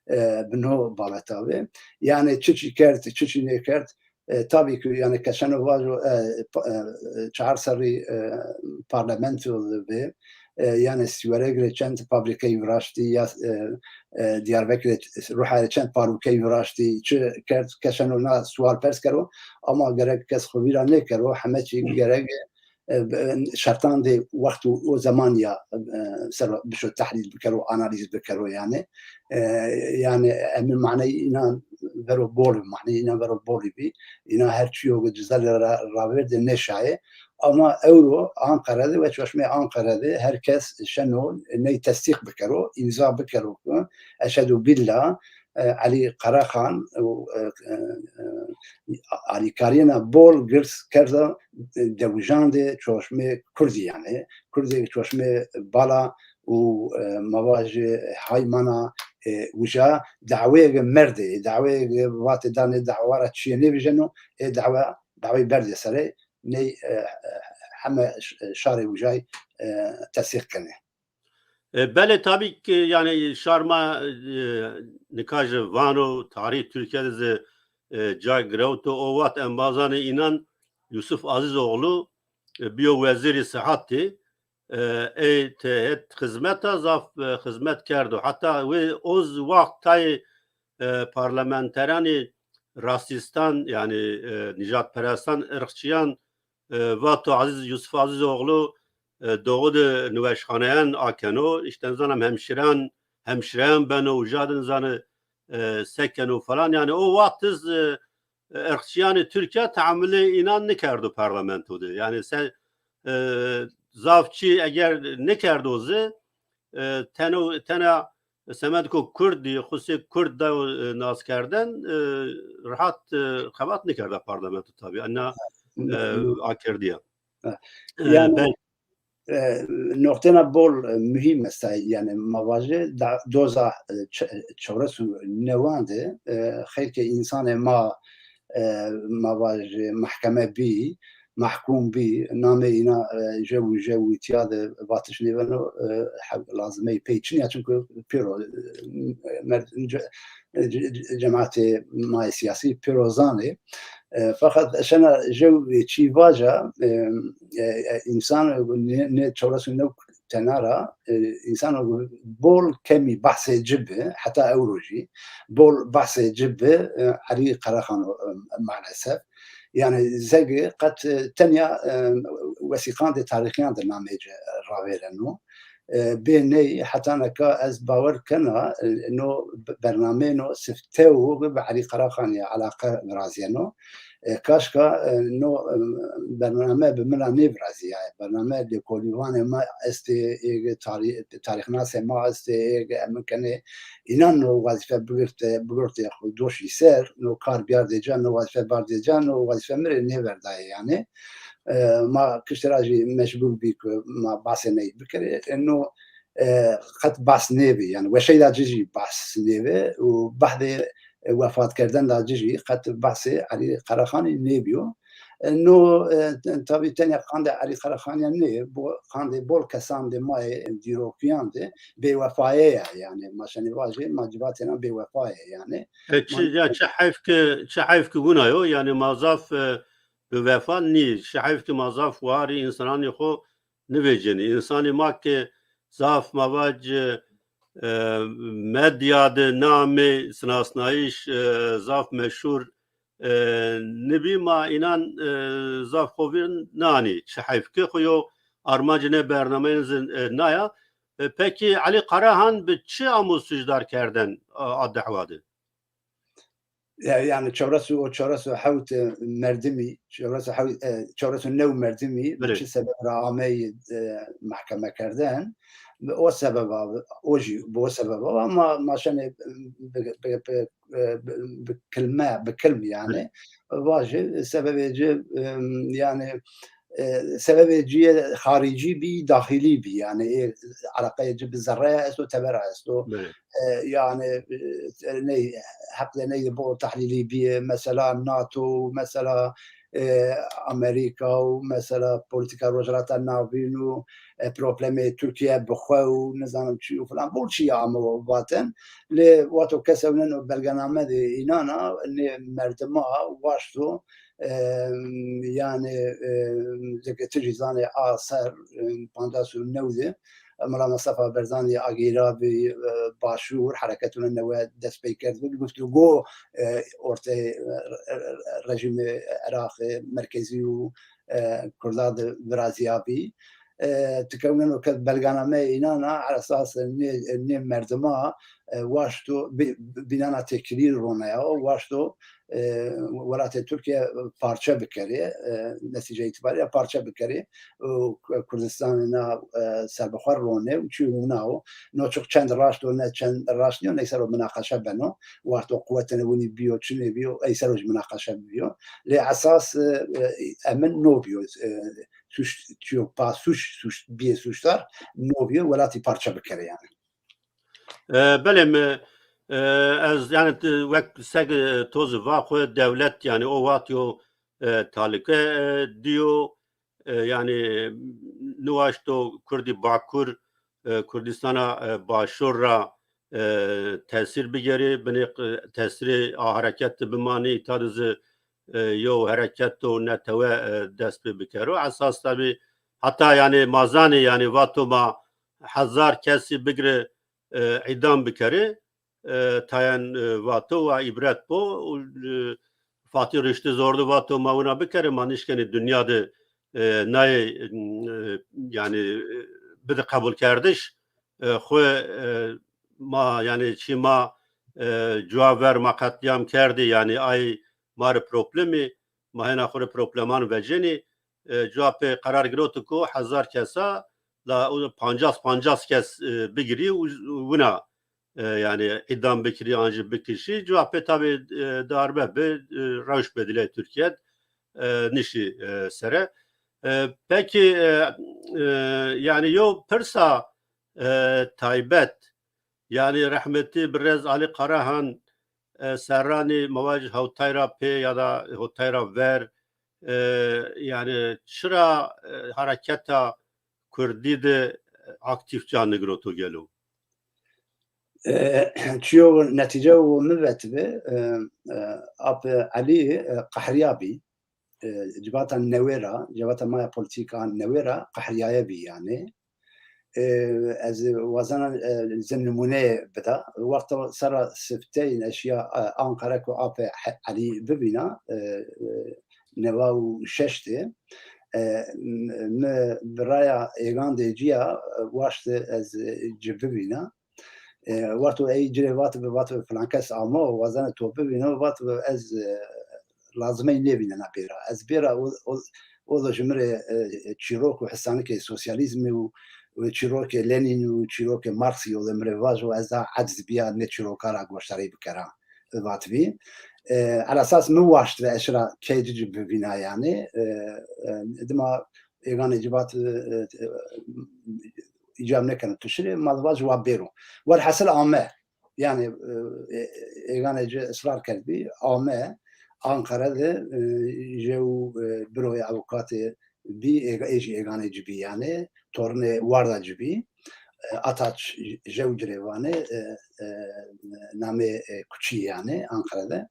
e, bi no babeta bi. Yani çiçî kerd, çiçî nêkerd, E, tabii ki yani keçeno vajo, e, pa-, e, çar serrî, e, parlamento de be, e, yani Siwerek re çend fabrikeyî viraştî ya, e, e, Diyarbekirê, Rihayê çend parûkeyî viraştî, çi kerd, kes şeno na sual pers kero, ama gerek kes xwe vîra nêkero, heme çî gerek, e, b-, şertan dê wext û o zeman ya, e, ser bişo tehlîl bikero, analîz bikero yani. E, yani em maneyî înan vero bol, maneyî înan vero bolî bî. Îna her çiyo ki Cizayirê ra-, ravêrdê nêşayê. Ama ewro Anqere de, we çeşmê Anqere de her kes şeno ney tesdîq bikero, îmza bikero ku eşhedû bîlla, e, Elî Qaraxan û, e, e, e, alîkariyena bol girs kerda, e, dewijan de çeşmê Kurdî yani. Kurdê çeşmê bala û, e, mevajê haymana, e, wija daweyeke merdê, daweyeke vatê danê dawa ra çiyê nêvijeno, ê dawa, dawê berdê serê, ney, e, e, heme ş-, şarê wijay, e, tesîq kenê. E, belê, tabii ki, yani, şarma, e, nika ji vano tarîh Türkiye de zî, e, ca girewto, o waqt embazanê înan Yusuf Azizoğlu, e, biyo wezîrî sihatî, e, ê te-, het xizmeta zaf, e, xizmet kerdo. Heta wê o z-, waqt tayê, e, parlamenteranî rastistan, yani, e, nijadperestan, irqçiyan, e, vato Aziz, Yusuf Azizoğlu, e, doğu de nüweşxaneyan akeno, işte, nizanim hemşiran, hemşireyan beno, uca de nizane, e, sekeno falan. Yani o waqt iz, e, e, irqçiyanê Tirkiye teamulê înan nikerdo parlamento de. Yani se, e, zaf çî eger nikerdo zî, e, teno-, tena semedko Kurd dî, xusê Kurd de, e, naskerden, e, rahat, e, xebat nikerda parlamento tabii. Ena, e, akirdiye. E, Yani, bel- e, noqtena bol, e, muhîm esta, yani, ma vajê da-, doza, e, ç-, çewres û newan de, e, xeylke insanê ma, e, ma vajê mahkeme bî, mahkûm bî, namê îna, e, jew û jew wîtiya de vatiş nêveno, e, he-, lazimey pey çin ya, çimku pêro, e, merd-, ce-, ce-, ce-, cemaetê ma yê siyasî pêro zanê. E, feqet şena jew çî vaja, e, e, e, însan nê, nê çewres û new tena ra, e, însan bol kemî behsê ci bi, heta ewro jî, bol behsê ci bi, e, Elî Qaraxan, e, maalesef. Yani zegi qet, e, tenya, e, wesîqandê tarîxiyan de namê ci ravêreno. E, bê ney heta neka ez bawer kena, e, no b-, bernameyê no sifte û bi Elî Qaraxanî alaqe viraziyeno. E, kaşka, e, no, e, bername bi min ra nêviraziyaye. Bername lêkolîvanê ma estê, ê tarî-, tarîxnasê ma estê, ê em kenê înan no wezîfe bigirte, bigirtê xwe doşî ser, no kar biyardê ca, no wezîfe bardê ca, no wezîfe mi rê nêverdayê yani. E, ma kiştira jî mecbûr bî ku ma basê ney bikirê. E, no, e, qet bas nêbî, yani weşeyda ci jî bas nêbî û behdê, e, wefatkerden da ci jî qet basê Elî Qaraxanî nêbîyo. E, no, e, tabî tenya qandê Elî Qaraxanî nê, bo-, qandê bol kesan de ma yê dîrokiyan de bêwefayê ye, yani ma şenê vajê ma civatêna bêwefa ye yani. E, çi, Ma- ya çi heyf ki, çi heyf ki wina yo, yani ma zaf, e, bi wefa nî, çi heyf ki ma zaf warî însananê xwe nivêcênî. Însanê ma ki zaf ma vac, e, medya de namê sinasnayîş, e, zaf meşhûr, e, nibî ma înan, e, zaf xwe vir nanî. Çi heyf ki xwe yo armancê ne bernameyên zin, e, naya. E, pekî Elî Qarahan bi çi amo sûcdar kerden a, a dehwa de? Ya-, yani çewres û, o çewres û hewt, e, merdimî, çewres û hewt, e, çewres û new merdimî bi Belê. çi sebeb re amey, e, mahkeme kerden? Bi o sebeba, o jî bi o sebeba, ama ma şenê bi, bi, bi, e, bi, bi kilme, bi kilm yani. Belê. Vajê sebebê ci, e, yani, e, sebebê ci yê xaricî bî, daxilî bî, yani, ê, eleqeyê ci bi zerreya esto, tebera esto. Belê. E, yani, e, ney, heq de ney bo tehlîlî bî, mesela nato, mesela, e, Amerîka û mesela polîtîka Rojhilata Navîn û, e, problemê Tirkiye bi xwe û nizanim çi û filan, bol çi ya ame vatin. Lê wato kes ewneno belgename de înana, nê merdima waşto, e, yani, e, zeke tu jî zanê a ser, e, pancas û new de, Mela Mustafa Barzanî agîra bi, e, Başûr, hereketûna newe dest pê kerd bi, guftûgo, e, ortê, e, e, rejîmê Iraqê merkezî û, e, Kurda di virazîya bî. E, tikewne no ke belganame înana, esas nê, nê merdima, e, waşto bi, bînana têkilî roneya, waşto, e, welatê Tirkiye parçe bikerê, e, netîce îtibarî ya parçe bikerê û Kurdistanê na, e, serbixwe rone û çi wina o. No çok çend raşt o, ne çend raşt niyo, ne ser o minaqeşe beno. Wexto quwetene winî biyo, çinê biyo, ey ser o ji minaqeşe biyo. Lê esas, e, e, emin no biyo, e, suç, çiyo pa suç, suç, biyê suçdar no biyo, welatî parçe bikere yani. E, belê mi, e, ez yani t-, wek seg, e, toz va xwe dewlet yani o wextî o, e, talike, e, diyo, e, yani niwaşto Kurdî Bakur, e, Kurdistana, e, Başûr ra, e, tesîr bigerî, binê, e, tesîrê a hereket bimanî, îta dizi, e, yo hereket û netewe, e, dest pê bikero. Esas tabî heta yani mazanê yani vato ma hezar kesî bigire, e, îdam bikerê, e, tayen, e, vato wa îbret bo û, e, Fatî Riştî zordi vato ma wina bikerê, ma nişkenê dinya de, e, nayê, e, yani, e, bide qebulkerdiş, e, xwe, e, ma, yani çi ma, e, cuwa ver ma qetlîam kerdê, yani ay ma re problemî, ma hêna xwe re probleman vecenî, e, cuwa pê qerar giroto ku hezar kesa la û pancas pancas kes, e, bigirî û wina, e, yani îdam bikirî an jî bikişî. Cuwa pê tabî, e, darbe bi, e, rewş bi dilê Tirkiye, e, nişî, e, sere. E, pekî, e, e, yani yo pirsa, e, taybet, yani rehmetî birêz Alî Karahan, e, serranî mewaj hewtay ra pê ya da hewtay ra ver, e, yani çira, e, hareketa Kurdî de aktîf ca nigiroto gelo? E, çiyo netîce û min vetibi, e, e, Ap Elî, e, qehriya bî. E, civata newê ra, civata maya polîtîk a newê ra qehriyaye bî yani. E, ez wazena, e, zin nimûneyê bida. Wexta sera sifteyin eşiya, e, Anqara ku Ap He-, Elî bibîna, e, e, neva û şeş de, e, m-, mi biraya êgandê ciya, e, waşti ez, e, ci bibîna. E, wexto ey cirê vat bi, vat bi filan kes amo, wazena to bibîno, vat bi ez, e, lazimey nêvînena bêra. Ez bêra o, o, o da ji min re, e, çîrok û hisanikê sosyalîzmê û, û çîrokê Lenîn û çîrokê Marksî o da min re vajo, ez da eciz biya ne çîroka ra goştarî bikera. Vatibî. E, elasas min waşt ve eşira keyci ci bivîna yani. E, e, dima êganê civat, e, e, îcab nekene tu şirê, ma diva ji wa bêro. Werhasil ame. Yani, e, e, êganê ci israr kerdbî, ame Ankara de, e, jew, e, biroyê avukatê bî, êga-, ê jî êganê ci bî yani, tornê Warda ci bî. E, Ataç jew girêvanê, e, e, namê, e, kuçî yani Ankara de.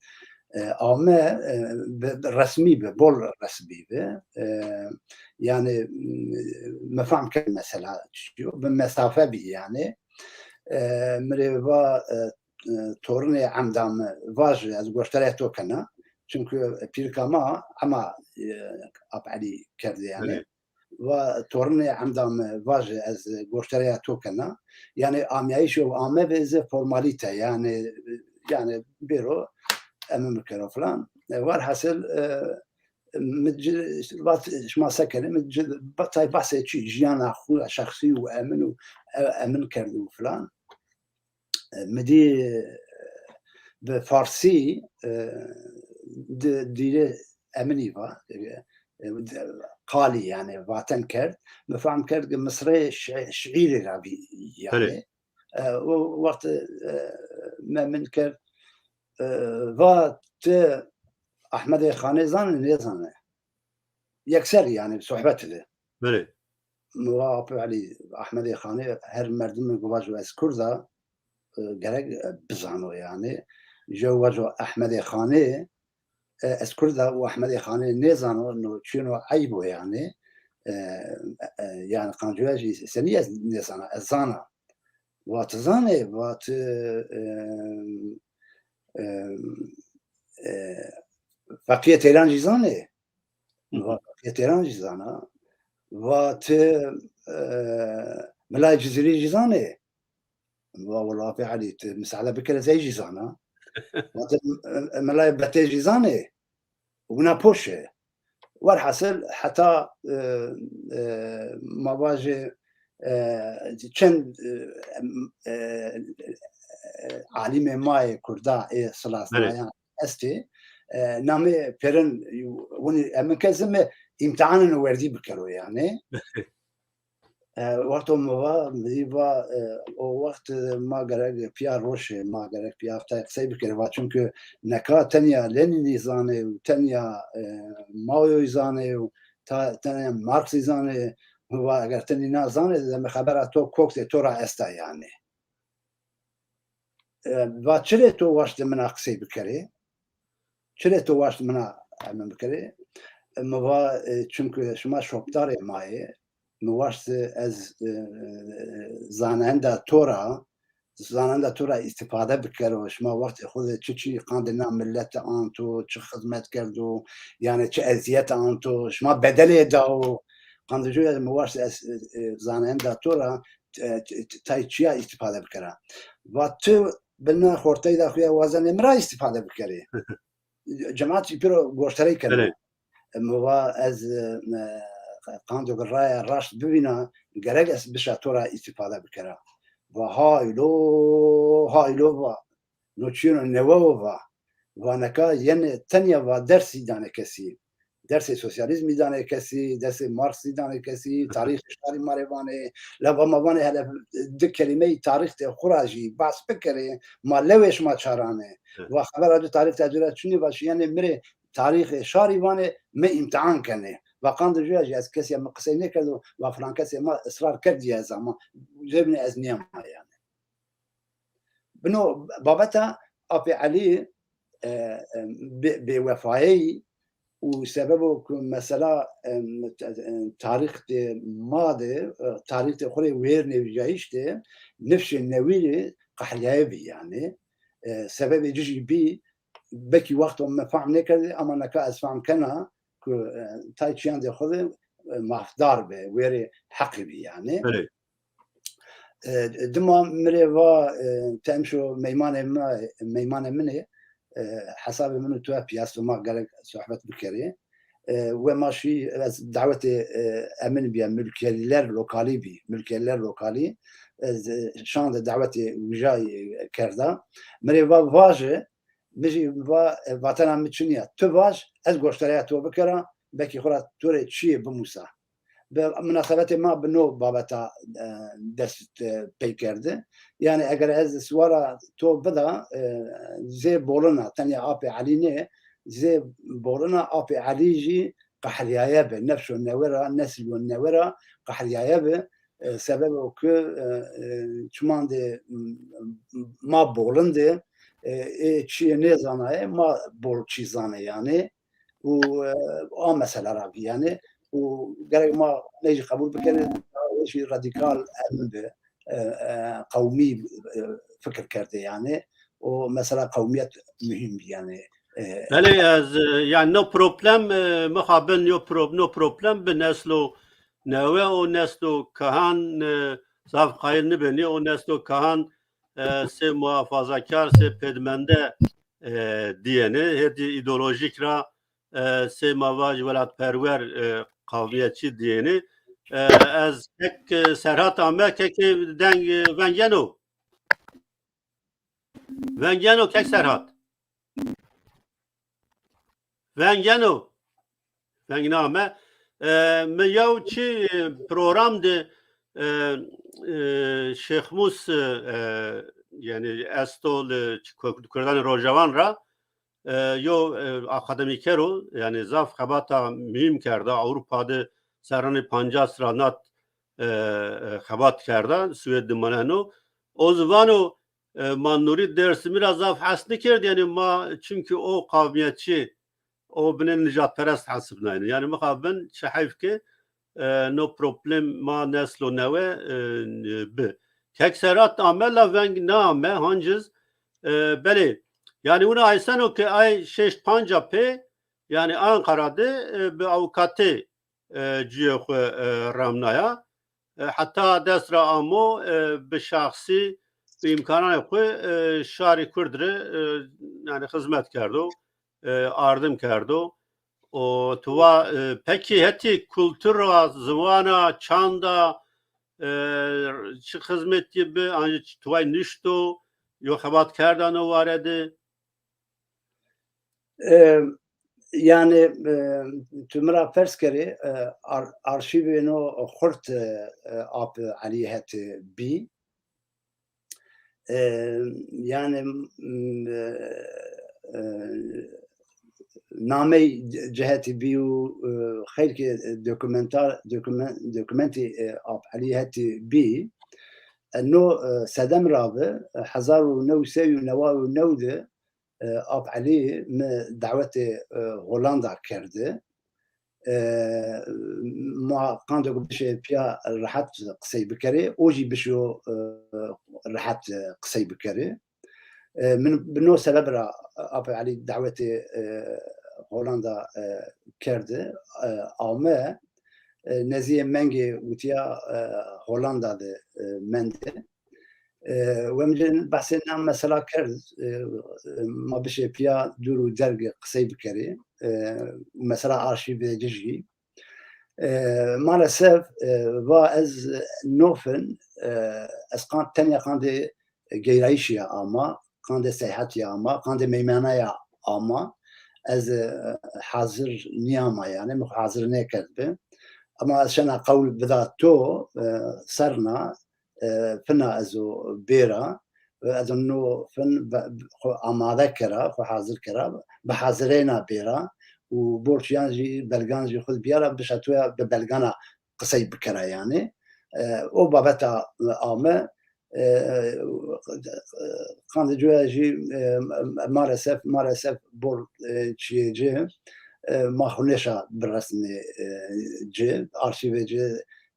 E, ame, e, bi, bi resmî bi, bol resmî bi. E, yani, m-, me fehm kir mesela çi yo, bi mesafe bî yani. E, mirê va, e, e, tornê emda mi vaj ez goştarê to kena. Çünkü pîrika ma ema, e, Ap Elî kerdê yani. Belê. Va tornê emda mi vaj ez goştarê to kena. Yani amiyayîş û ame ve ze formalîte yani, yani bêro em bikero filan. E, werhasil, e, mi ci-, vat şima se kenê, mi ci-, ba-, tay bahsê çi, jiyana xwe şexsî û emin û, e, emin kerd û filan. E, mi dî, e, bi farsî, e, di-, dîrê eminî va, e, e, qalî yani vaten kerd. Mi fehm kerd ki misrê şi-, şiîrê ra bî yani. Belê. E, o wext, e, me min kerd, e, va ti Ahmedê Xanê zanî, nêzanî? Yekser yani sohbet de. Belê. Min va Apo Elî, Ahmedê Xanê her merdim min ku vajo ez Kurd a, e, gerek, e, bizano yani. Jew vajo Ahmedê Xanê, e, ez Kurd a û Ahmedê Xanê nêzano, no çino eyb o yani. e, e, yani Kancûya jî senî ez nêzana, ez zana. Va tu zanê, va tu, e, e, e, Feqiyê Teyran jî zanê. Va Feqiyê Teyran jî zana. Va tu, e, Milayê Cizîrî jî zanê. Va wela Apê Elî, tu misale bikire, ez ê jî zana. Va tu, e, Milayê Betê jî zanê. Wina poş e. Werhasil heta, e, e, ma vajê, e, çend, e, e, e, alîmê ma yê Kurda ê silasnayan estê, e, namê pêrin winî, e, min ke zime îmtihanên werdî bikero yani. E, wexto min va, min va, e, o wext, e, ma gerek piya roşê, ma gerek piya te qisey bikere va, çünkü neka tenya Lenînî zanê û tenya, e, Maoyî zanê û ta-, tenya Marksî zanê, min va eger tenî na zanê, deme xebera to koktê to ra esta yani. E, va çirê to waştê mina qisey bikerê? Çirê to waşt mina hemin bikerê? E, mi va, e, çünkü şima şopdarê ma yê, mi waşt ez, e, zanenda to ra, zanenda to ra îstîfade bikero. Şima wextê xwe de çi çi qandê na millet anto, çi xizmet kerdo, yani çi eziyet anto, şima bedelê dao. Qandê jû ya mi waşt ez, e, e, zanenda to ra, e, t-, t-, tay çiya îstîfade bikera. Va tu bi na xorteyda xwe ya wazenê min ra îstîfade bikerê. Cemaat jî pêro goşterey kene. Belê. Mi va ez, e, qando raya raşt bibîna, gerek ez bişa to ra îstîfade bikera. Va haylo, haylo va. No çiyeno newe o va. Va neka yene tenya va dersî dane kesî. Dersê sosyalîzmî danê kesî, dersê Marksî danê kesî, tarîxê şarî ma rê vanê, leva ma vanê hele di kelîmeyî tarîxê xwe ra jî behs bikerê, ma lewê şima çaranê. Hi. Va xebera di tarîxê dûra çinê va şiyanê mirê tarîxê şarî vanê, mi îmtihan kenê. Va qandê jûya jî ez kesî min qisey nêkerdo, va filan kesê ma israr kerdiye ez ama, jê binê ez niyema yani. Bino babeta Apê Elî, e, e, bê-, bêwefayeyî û sebebo ku mesela, e, te-, e, tarîxê ma de, e, tarîxê xwe rê wêr nêvîjayîş de nifşê newî rê qehriyaye bî yani. E, sebebê ci jî bî, belkî wexto me fehm nêkerdî, ama neka ez fehm kena ku, e, tay çiyandê xwe de, e, mafdar be, wêrê heqî bî yani. Belê. E, dima mirê va, e, te emşo meymanê me, meymanê min ê, e, hesabê min û tu hep piyasto ma gerek sohbet bikerê. E, we ma şî, ez dawetê, e, emin bîye, mülkiyeliler lokalî bî, mülkiyeliler lokalî. Ez, e, şande dawetê wijayî kerda. Mirê va vaje, min jî va, e, vatena min çiniya. Tu vaj, ez goştareya to bikera, belkî xwe ra tu rê çiyê bimûsa. Bi minasebetê ma bi no babeta, e, dest, e, pê kerdi. Yani eger ez siwara to bida, e, zê bolina, tenya Apê Elî nê, zê bolina Apê Elî jî qehriyaye bi, nefşo newe ra, nesilyo newe ra qehriyaye bi. E, sebebo ku, e, e, çimandê, m-, m-, ma bolindê, e, ê çiyê nêzanaye, ma bol çî zanê yani. Û, e, a mesele ra bî yani. Û gerek ma ne jî qebûl bikerê, jî radîkal emin bi, e, e, qewmî, e, fikir kerdê yani. O mesela qewmiyet muhîm bî yani. E, Belê ez, e, yani no problem, e, mixabin yo pro-, no problem bi neslo newe û neslo kahan, e, zaf qayil nibin. O neslo kahan, e, sê muhafazakar, sê pêdmende, e, diyene. Hêdî îdeolojîk ra, e, sê ma vaj welatperwer, e, qavmiyetçî diyene. E, ez kek, e, Serhat ame, kekê deng, e, vengeno. Vengeno kek Serhat. Vengeno. Veng name. E, mi yaw çi, e, program de, e, e, Şêxmûs, e, e, yani esto li Kurdanê Rojawan ra, e, yo, e, akademîker o, yani zaf xebata muhîm kerda. Ewropa de serranê pancas ra nat, e, e, xebat kerda, Swêd de maneno. O zivano, e, ma Nûrî Dêrsimî ra zaf hes nikerd, yani ma, çünkü o qavmiyetçî, o binê nijadperest hesibnayne. Yani mixabin çi heyf ke, e, no problem ma neslo newe, e, bi. Kek Serhat ame la veng na ame hanciz, e, belê. Yani wina ayseno ke ay şeşt panca pê, yani Ankara de, e, bi avukatê, e, ciyê xwe, e, ramnaya. E, heta dest ra amo, e, bi şahsî, bi îmkananê xwe, e, şarî Kurd re, e, yani xizmet kerdo, e, ardim kerdo. O tuva, e, pekî hetî kultura, ziwana, çanda, e, çi xizmetî bi, an jî tuvay nişto, yo xebat kerda no ware de? E, yani, e, tu min ra pers kerê, e, ar-, arşîvê no xurt, e, e, ap Elî het bî. E, yani, m, e, e, namey cihetî bî û, e, xeylkê dokumentar, dokumen-, dokumentî, e, ap Elî hetî bî. E, no, e, sedem rabi, e, hezar û new sey û neway û new de, e, ap Elî mi dawetê, e, Holanda kerdi. E, ma qandê ku bişê piya rehet qisey bikerê, o jî bişo, e, rehet, e, qisey bikerê. E, min bi no sebeb ra ap Elî dawetê, e, Holanda, e, kerdi, e, ame, e, neziyê mengê witiya, e, Holanda de, e, mende. E, we min cê behsê na mesela kerd, e, e, ma bişê piya dûr û derg qisey bikerê. E, mesela arşîvê ci jî. E, maalesef, e, va ez nofin, e, ez qand, tenya qandê geyrayîşiya ama, qandê seyhetiya ama, qandê meymanaya ama, ez, e, hazir niyama yani, min xwe hazir nêkerdbi. Ama ez şena qewl bida to, e, serna, e, fina ez o bêra, e, ez o no fin be, xwe amade kera, xwe hazir kera, bi hazirêna bêra û borçiyan jî, belgan jî xwe biyara, bişa tuya bi belgana qisey bikera yani. E, o babeta, e, ame, e, qandê cuya jî, e, maalesef, maalesef bor, e, çiyê ci, e, ma xwe nêşa biresnê, e, ci, arşîvê ci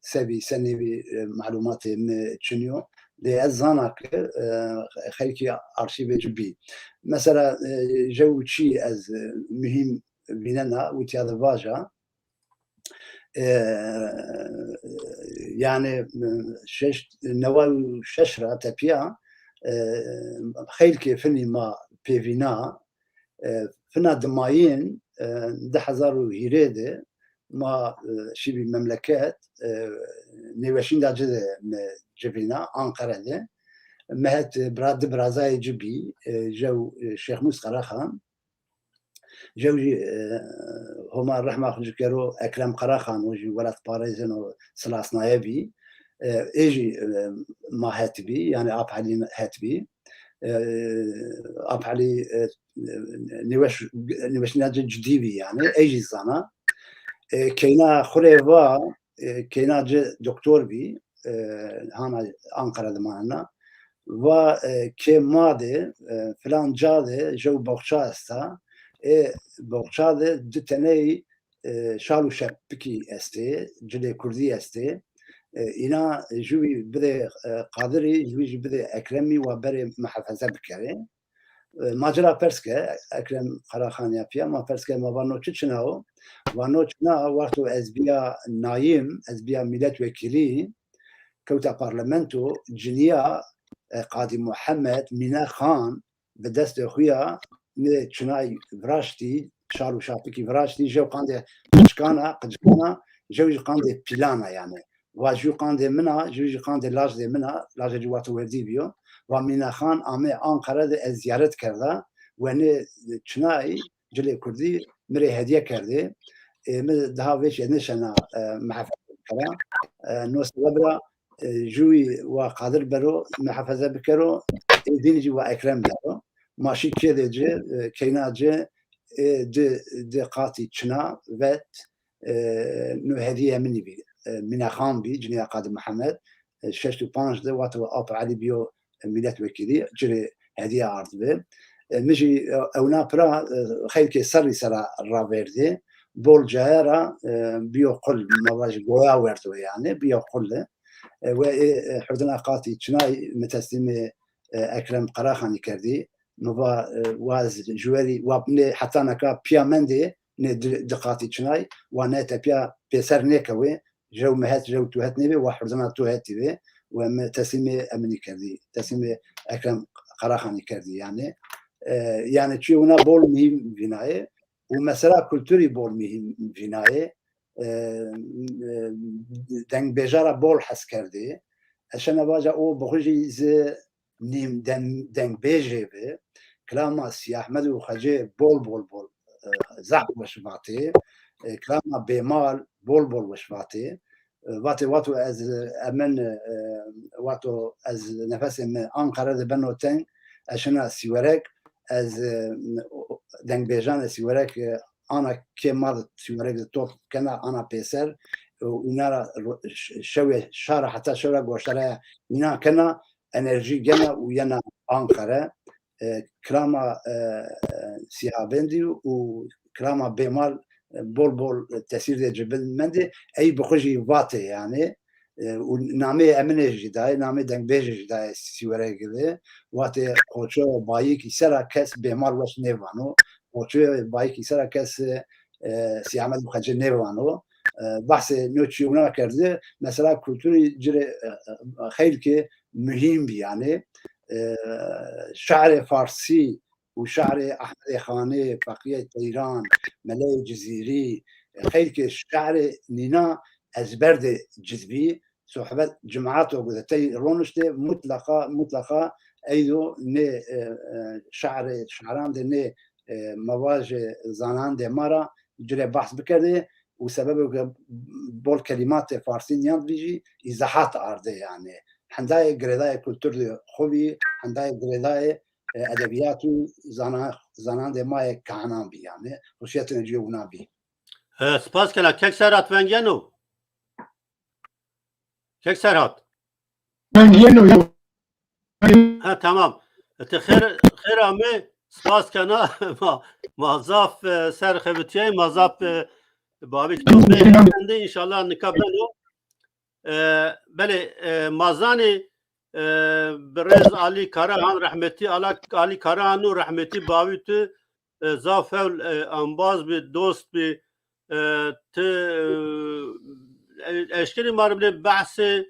sevî, senîvî, e, malûmatê mi çiniyo. Lê ez zana ke, e, xeykî arşîvê ci bî. Mesela, e, jew çî ez, e, muhîm vînena, witiya de vaja, e, yani, e, şeş, neway û şeş ra tepiya, e, xeylkê finî ma pêvîna, e, fina dimayîn, e, du hezar û hîrê de ma, e, şîbî memleket, e, nêweşînda ci de me civîna, Anqere de. Me het bira-, di birazayê ci bî, e, jew, e, Şêxmûs Qereqan, jew jî, e, Homa rehma xwe ji kero Ekrem Qereqan, o jî welatparêzên û silasnaye bî. E, ê jî, e, ma het bî, yani ap Elî het bî. E, ap Elî, e, nêweş-, nêweşîna ci cidî bî yani, ê jî zana. E, keyna xurê va, e, keyna ci doktor bî, e, hana Anqara dimanena. Va, e, kê ma de, e, filan ca de jew boxça esta, ê boxça de du teney, e, şal û şepikî estê, cilê kurdî estê. E, îna ji wî bidê, e, Qadirî, ji wî jî bidê Ekremî, wa berê mihefeze bikerê. E, ma ci ra pers ke, Ekrem Qaraxan ya piya, ma pers ke, ma va no çi çina o? Va no çina, wexto ez biya nayîm, ez biya mîletvekîlî, kewta parlamento, ciniya, e, Qadî Muhammed, Mîne Xan, bi destê xwe ya nê çinay viraştî, şal û şapikî viraştî, jew qandê qicikana, qicikana, jew jî qandê pîlana yani. Va jû qandê min a, jû jî qandê lajê min a, lajê ci wato werdî biyo. Va Mîne Xan amê Anqara de ez ziyaret kerda, we nê çinayî cilê kurdî mi rê hediye kerdê. Ê, mi daha vê çê nêşena, e, mihefeze bikera. E, no sebeb ra, e, jûyî wa Qadir bero, mihefeze bikero, ê dînî jî wa Ekrem bero. Ma şî kê de ci, e, keyna ci, ê di, di qatî çina vet, e, no hediye min bî. E, Mîne Xan bî, ciniya Qadî Mihemed. E, şeşt û panc de wate ap Elî biyo, e, mîletvekîlî, ci rê hediye ardibe. E, min jî, e, ewna pira, e, xeylkê serrî sera ravêrdê. bol cayera, e, biyo qul, me va ji goya werdo yani, biyo qul. E, we ê, e, hurdina qatî çinay me teslîmê, e, Ekrem Qaraxanî kerdî. Me va, e, wa ez ji werî, wa nê heta neka piya mendê, nê di, di qatî çinay, wa ne tepiya pêser nêkewê, jew me het, jew tu het nêbê, wa hurdina tu hetî bê, we me teslîmê eminî kerdî, teslîmê Ekrem Qaraxanî kerdî yani. E, yani çi wina bol muhîm vînayê û mesela kulturî bol muhîm vînayê. E, e, dengbêjara bol hes kerdî. Eşena vaca o bixujî zi nîm den-, dengbêjê bi. Kilama Sî Ehmed û Xecê bol bol bol, e, zehf weş vatê. E, kilama Bêmal bol bol weş vatê. E, vatê wato ez, e, emin, e, wato ez nefesê min Anqere de beno teng, ez şina Sîwerek, ez, e, dengbêjan e Sîwerek, e, ana kê ma de Sîwerek de top kena, ana pêser, e, û nara ro-, ş-, şewê şara heta şewra goştare nîna kena, enerjî gena û yena Anqere. E, kirama, e, e, Sîhabendî û kirama Bêmal, e, bol bol tesîr de cibin mendê. Ey bi xwe jî vatê yani. E, û namê Eminê jî dayê, namê dengbêjê jî dayê Sîwere gibi. Vatê Qoço Bayik îsera kes Bêmal weş nêvano. Qoço Bayik îsera kes, e, Sî Ehmed û Xecê nêvano. E, bahsê no çî wina kerdî. Mesela kulturî cirê, e, e, xeylkê muhîm bî yani. E, şe'rê farsî û şe'rê Ehmedê Xanê, Feqiyê Teyran, Meleyê Cizîrî, xeylkê şe'rê nîna ezber de cizbî, sohbet cimato ku de tey roniştê, mutleqa, mutleqa eydo nê, e, e, şe'rê, şe'ran de nê, e, mevajê zanandê ma ra cire bahs bikerdê û sebebê ku bol kelîmatê farsî niyan dibî jî îzahat ardê yani. Hendayê girêdayê kultur de xwe bî, hendayê girêdayê, e, edebiyat û zana-, zanandê ma yê kanan bî yani. Xusiyetên cî wina bî. E, spas kena. Kek Serhat vengeno? Kek Serhat. Vengeno yo. Ha, tamam. E, te xêr, xêr ame. Spas kena. Ma, ma zaf, e, ser xebitiyayê, ma zaf, e, bavê kitabê xwendê, înşallah nika beno. E, belê, e, ma zanê, e, birêz Alî Karahan, rehmetî Ala-, Alî Karahan û rehmetî bavî tu, e, zaf hewl, e, embaz bî, dost bî, e, tu, e, eşkenî ma re bile behsê,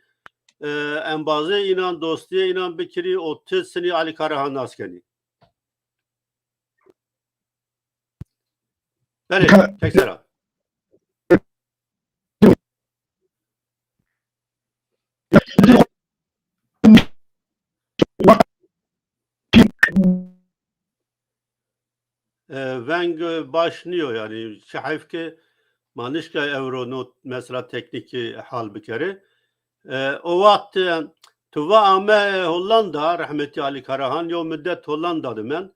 e, embazê înan, dostiyê înan bikirî û tu sinî Alî Karahan nas kenî. Belê, Ka- tek sera. E, veng, e, baş niyo yani, çi heyf ke ma nişka ewro no mesela teknîkî hal bikere. E, o wext, e, tu va ame Hollanda, rehmetî Alî Karahan, yo midet Hollanda de men.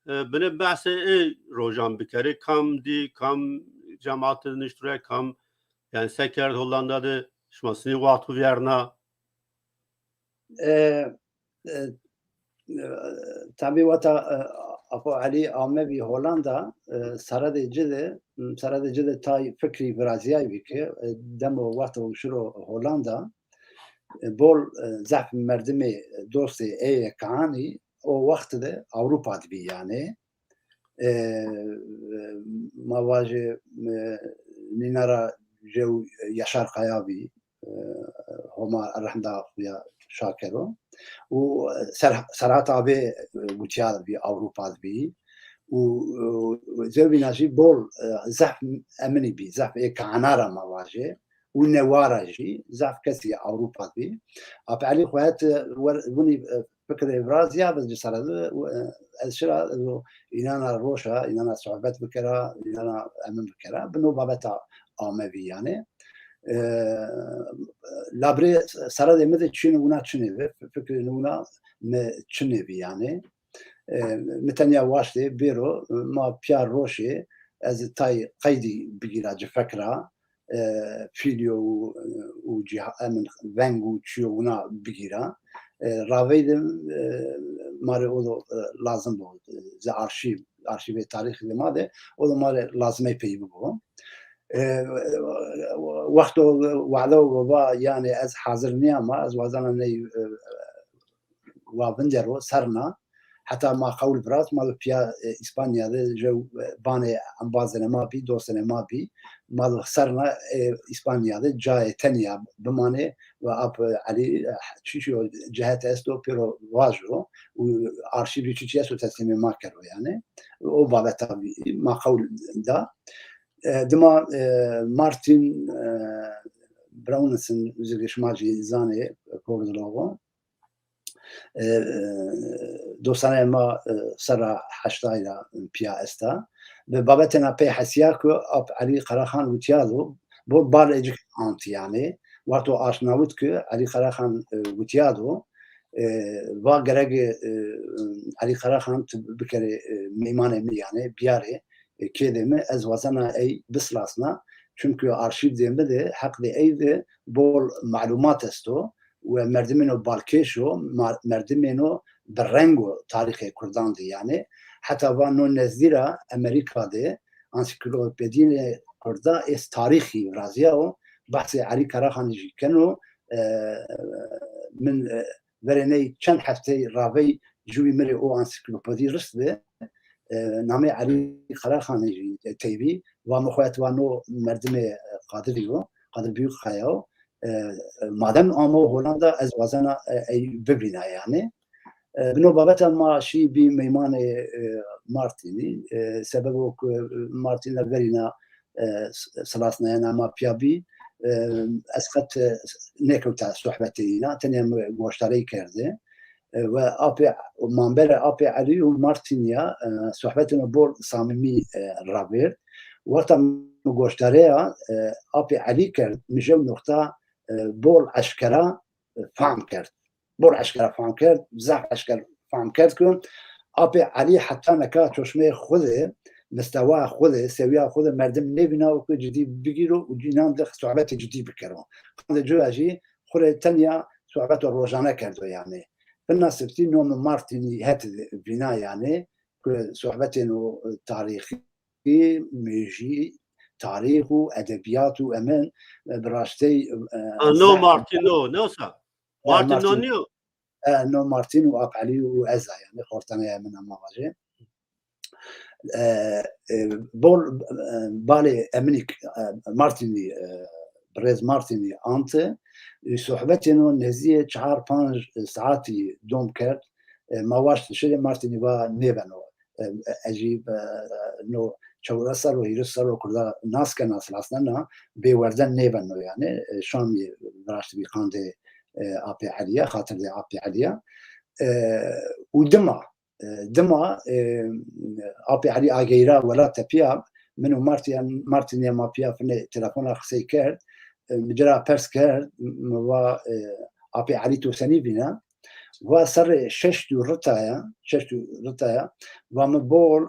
E, binê behsê ê rojan bikerê, kam dî, kam cemaat niştire, kam, yani se kerd Hollanda de, şima sinî wext xwe viyarna? E, e, e, tabî wata, e, Apo Elî ame bî Hollanda, e, seredê ci de, seredê ci de tay fikrî viraziyay bî ke, e, demo wexto şiro Hollanda, e, bol, e, zehf merdimê dostê ê ye Kaanî, o wext de Ewropa dibî yani. E, ma vajê, e, nîna ra jew Yaşar Kaya bî, e, Homa rehmda xuya şakero. Û Ser-, Serhat Abê, e, gutiya bî Ewropa dibî. Û, e, zewbîna jî bol, e, zehf eminî bî, zehf ê Kaana ra ma vajê. Û newara jî zaf kesî Ewropa dibî. Ap Elî xwe het wer winî, e, fikirê viraziya bi ci sere de, e, ez şira, e, înana roşa, înana sohbet bikera, înana emin bikera. Bi no babeta amevî yani. E, labrê seredê mi de çin wina çinê ve, fikirê wina mi çinê vî yani. E, mi tenya waştê bêro, ma piya roşê, ez tay qeydî bigîra ci fekra, e, fîlyo û, û cîha-, emin veng û çiyo wina bigîra. E, raveydim, e, marê o do, e, lazim bo, e, ze arşîv, arşîvê tarîxî de ma de, o de ma re lazimey peyî bibû. E, wexto wada û va, yanê ez hazir niyama, ez wazana ney, e, wa vindero serna, heta ma qewl virat, ma li piya, e, Îspanya de jew, e, banê embazêne ma bî, dostêne ma bî, ma li serna, e, Îspanya de cayê tenya bimanê ve ap, e, Elî, e, çi çi o cehet esto pêro vajo û arşîvî çi çi esto teslîmê ma kero yani. O babeta bî, ma qewl da. E, dima, e, Martin, e, Brownson, zikê şima jî zanê, kurdologo. E, e, dostane ma, e, serra heştay da piya esta. Bi babetena pey hesiya ku ap Elî Qaraxan witiya do, bo bal ecik anti yani. Wexto aşnawit ku Elî Qaraxan, e, witiya do, e, va gerek, e, Elî Qaraxan tu bikerê, e, meymanê mi yani, biyarê, e, kêdê mi, ez wazena ey bislasna. Çunku arşîv dê mi de, heq dê ey de bol malumat esto. Û merdimên o balkêş o, ma-, merdimên o bi reng o tarîxê Kurdan de yani. Heta va no nezdî ra Amerîka de ansiklopedînê Kurda ês tarîxî viraziya o, behsê Elî Karaxanî jî keno, e, min, e, verê ney çend hefteyî ravey ji wî mirê o ansiklopedî rist bi, e, namê Elî Karaxanî jî teyvî, va min xwe et va no merdimê, e, Qadirî o, Qadir Büyükkaya o, e, e, madem amo Holanda, ez wazena, e, ey bibîna yani. E, bi no babeta ma şî bî meymanê, e, Martînî. E, sebebo ku Martîn le verîna, e, s-, silasnayena ma piya bî. E, ez qet, e, nêkewta sohbetê îna, tenê min goşdarey kerde. E, ve apê, manbere apê Elî û Martînî ya, e, sohbetên bol samîmî, e, ravêrd. Wexta min goşdareya, e, apê Elî kerd, min jew noqta, e, bol eşkera, e, fehm kerd. Bol eşkera fehm kerd, zaf eşker fehm kerd ku apê Elî heta nika çoşmeyê xwe de, mistewa xwe de, sewiya xwe de merdim nêvîna û ku cidî bigîro û înan de sohbetê cidî bikero. Qandê cuya jî xwe rê tenya sohbeto rojane kerdo yani. Fina sifitî no min Martînî het vîna yani, ku sohbetên o tarîxî, mejî, tarîx û edebiyat û emin, e, bi raştey, e, Ah, no zaf Martin, no, no sa. E, Martin, no, Martin. Niyo. E, no Martin û Ap Elî û ez a, yani, xorteneya min ama vaje. E, e, bol, e, balê eminî, e, Martinî, e, birêz Martinî ante, e, sohbetên o nezdiyê çar panc saetî dom kerd. E, ma waşt şirê Martinî va nêveno. E, e, jî, e, no çewres serr û hîris serr û Kurda nas ke nas rast ne na, bêwerden nêbeno yani. E, Şamî viraştibî qandê, e, Apê Elî ye, xatirdê Apê Elî ye. E, û dima, e, dima, e, Apê Elî ageyra welat tepiya, min û Martin, Martin ya ma piya finê telefona qisey kerd, e, min cira pers kerd, min va, e, Apê Elî tu senî vîna? Va serê şeşt û rita ya, şeşt û rita ya, va min bol,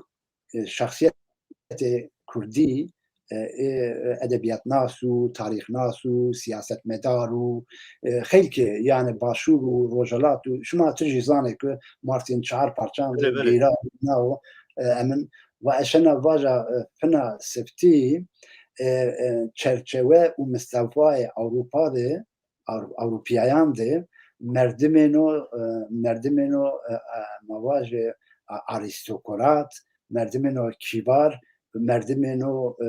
e, şexsiyetê kurdî, e, ê, e, edebiyatnas û tarîxnas û siyasetmedar û, e, xeylkê, yani Başûr û Rojhelat û şima tu jî zanê ku Martin çar parçan Belê, belê. Geyra nao, e, emin va eşena vaja, e, fina sifitî, e, e, çerçewe û mistewayê Ewropa de, Ewro-, Ewropiyayan de merdimên o, e, merdimên o, e, e, ma vaje, e, arîstokrat, merdimên o kîbar, merdimên o, e,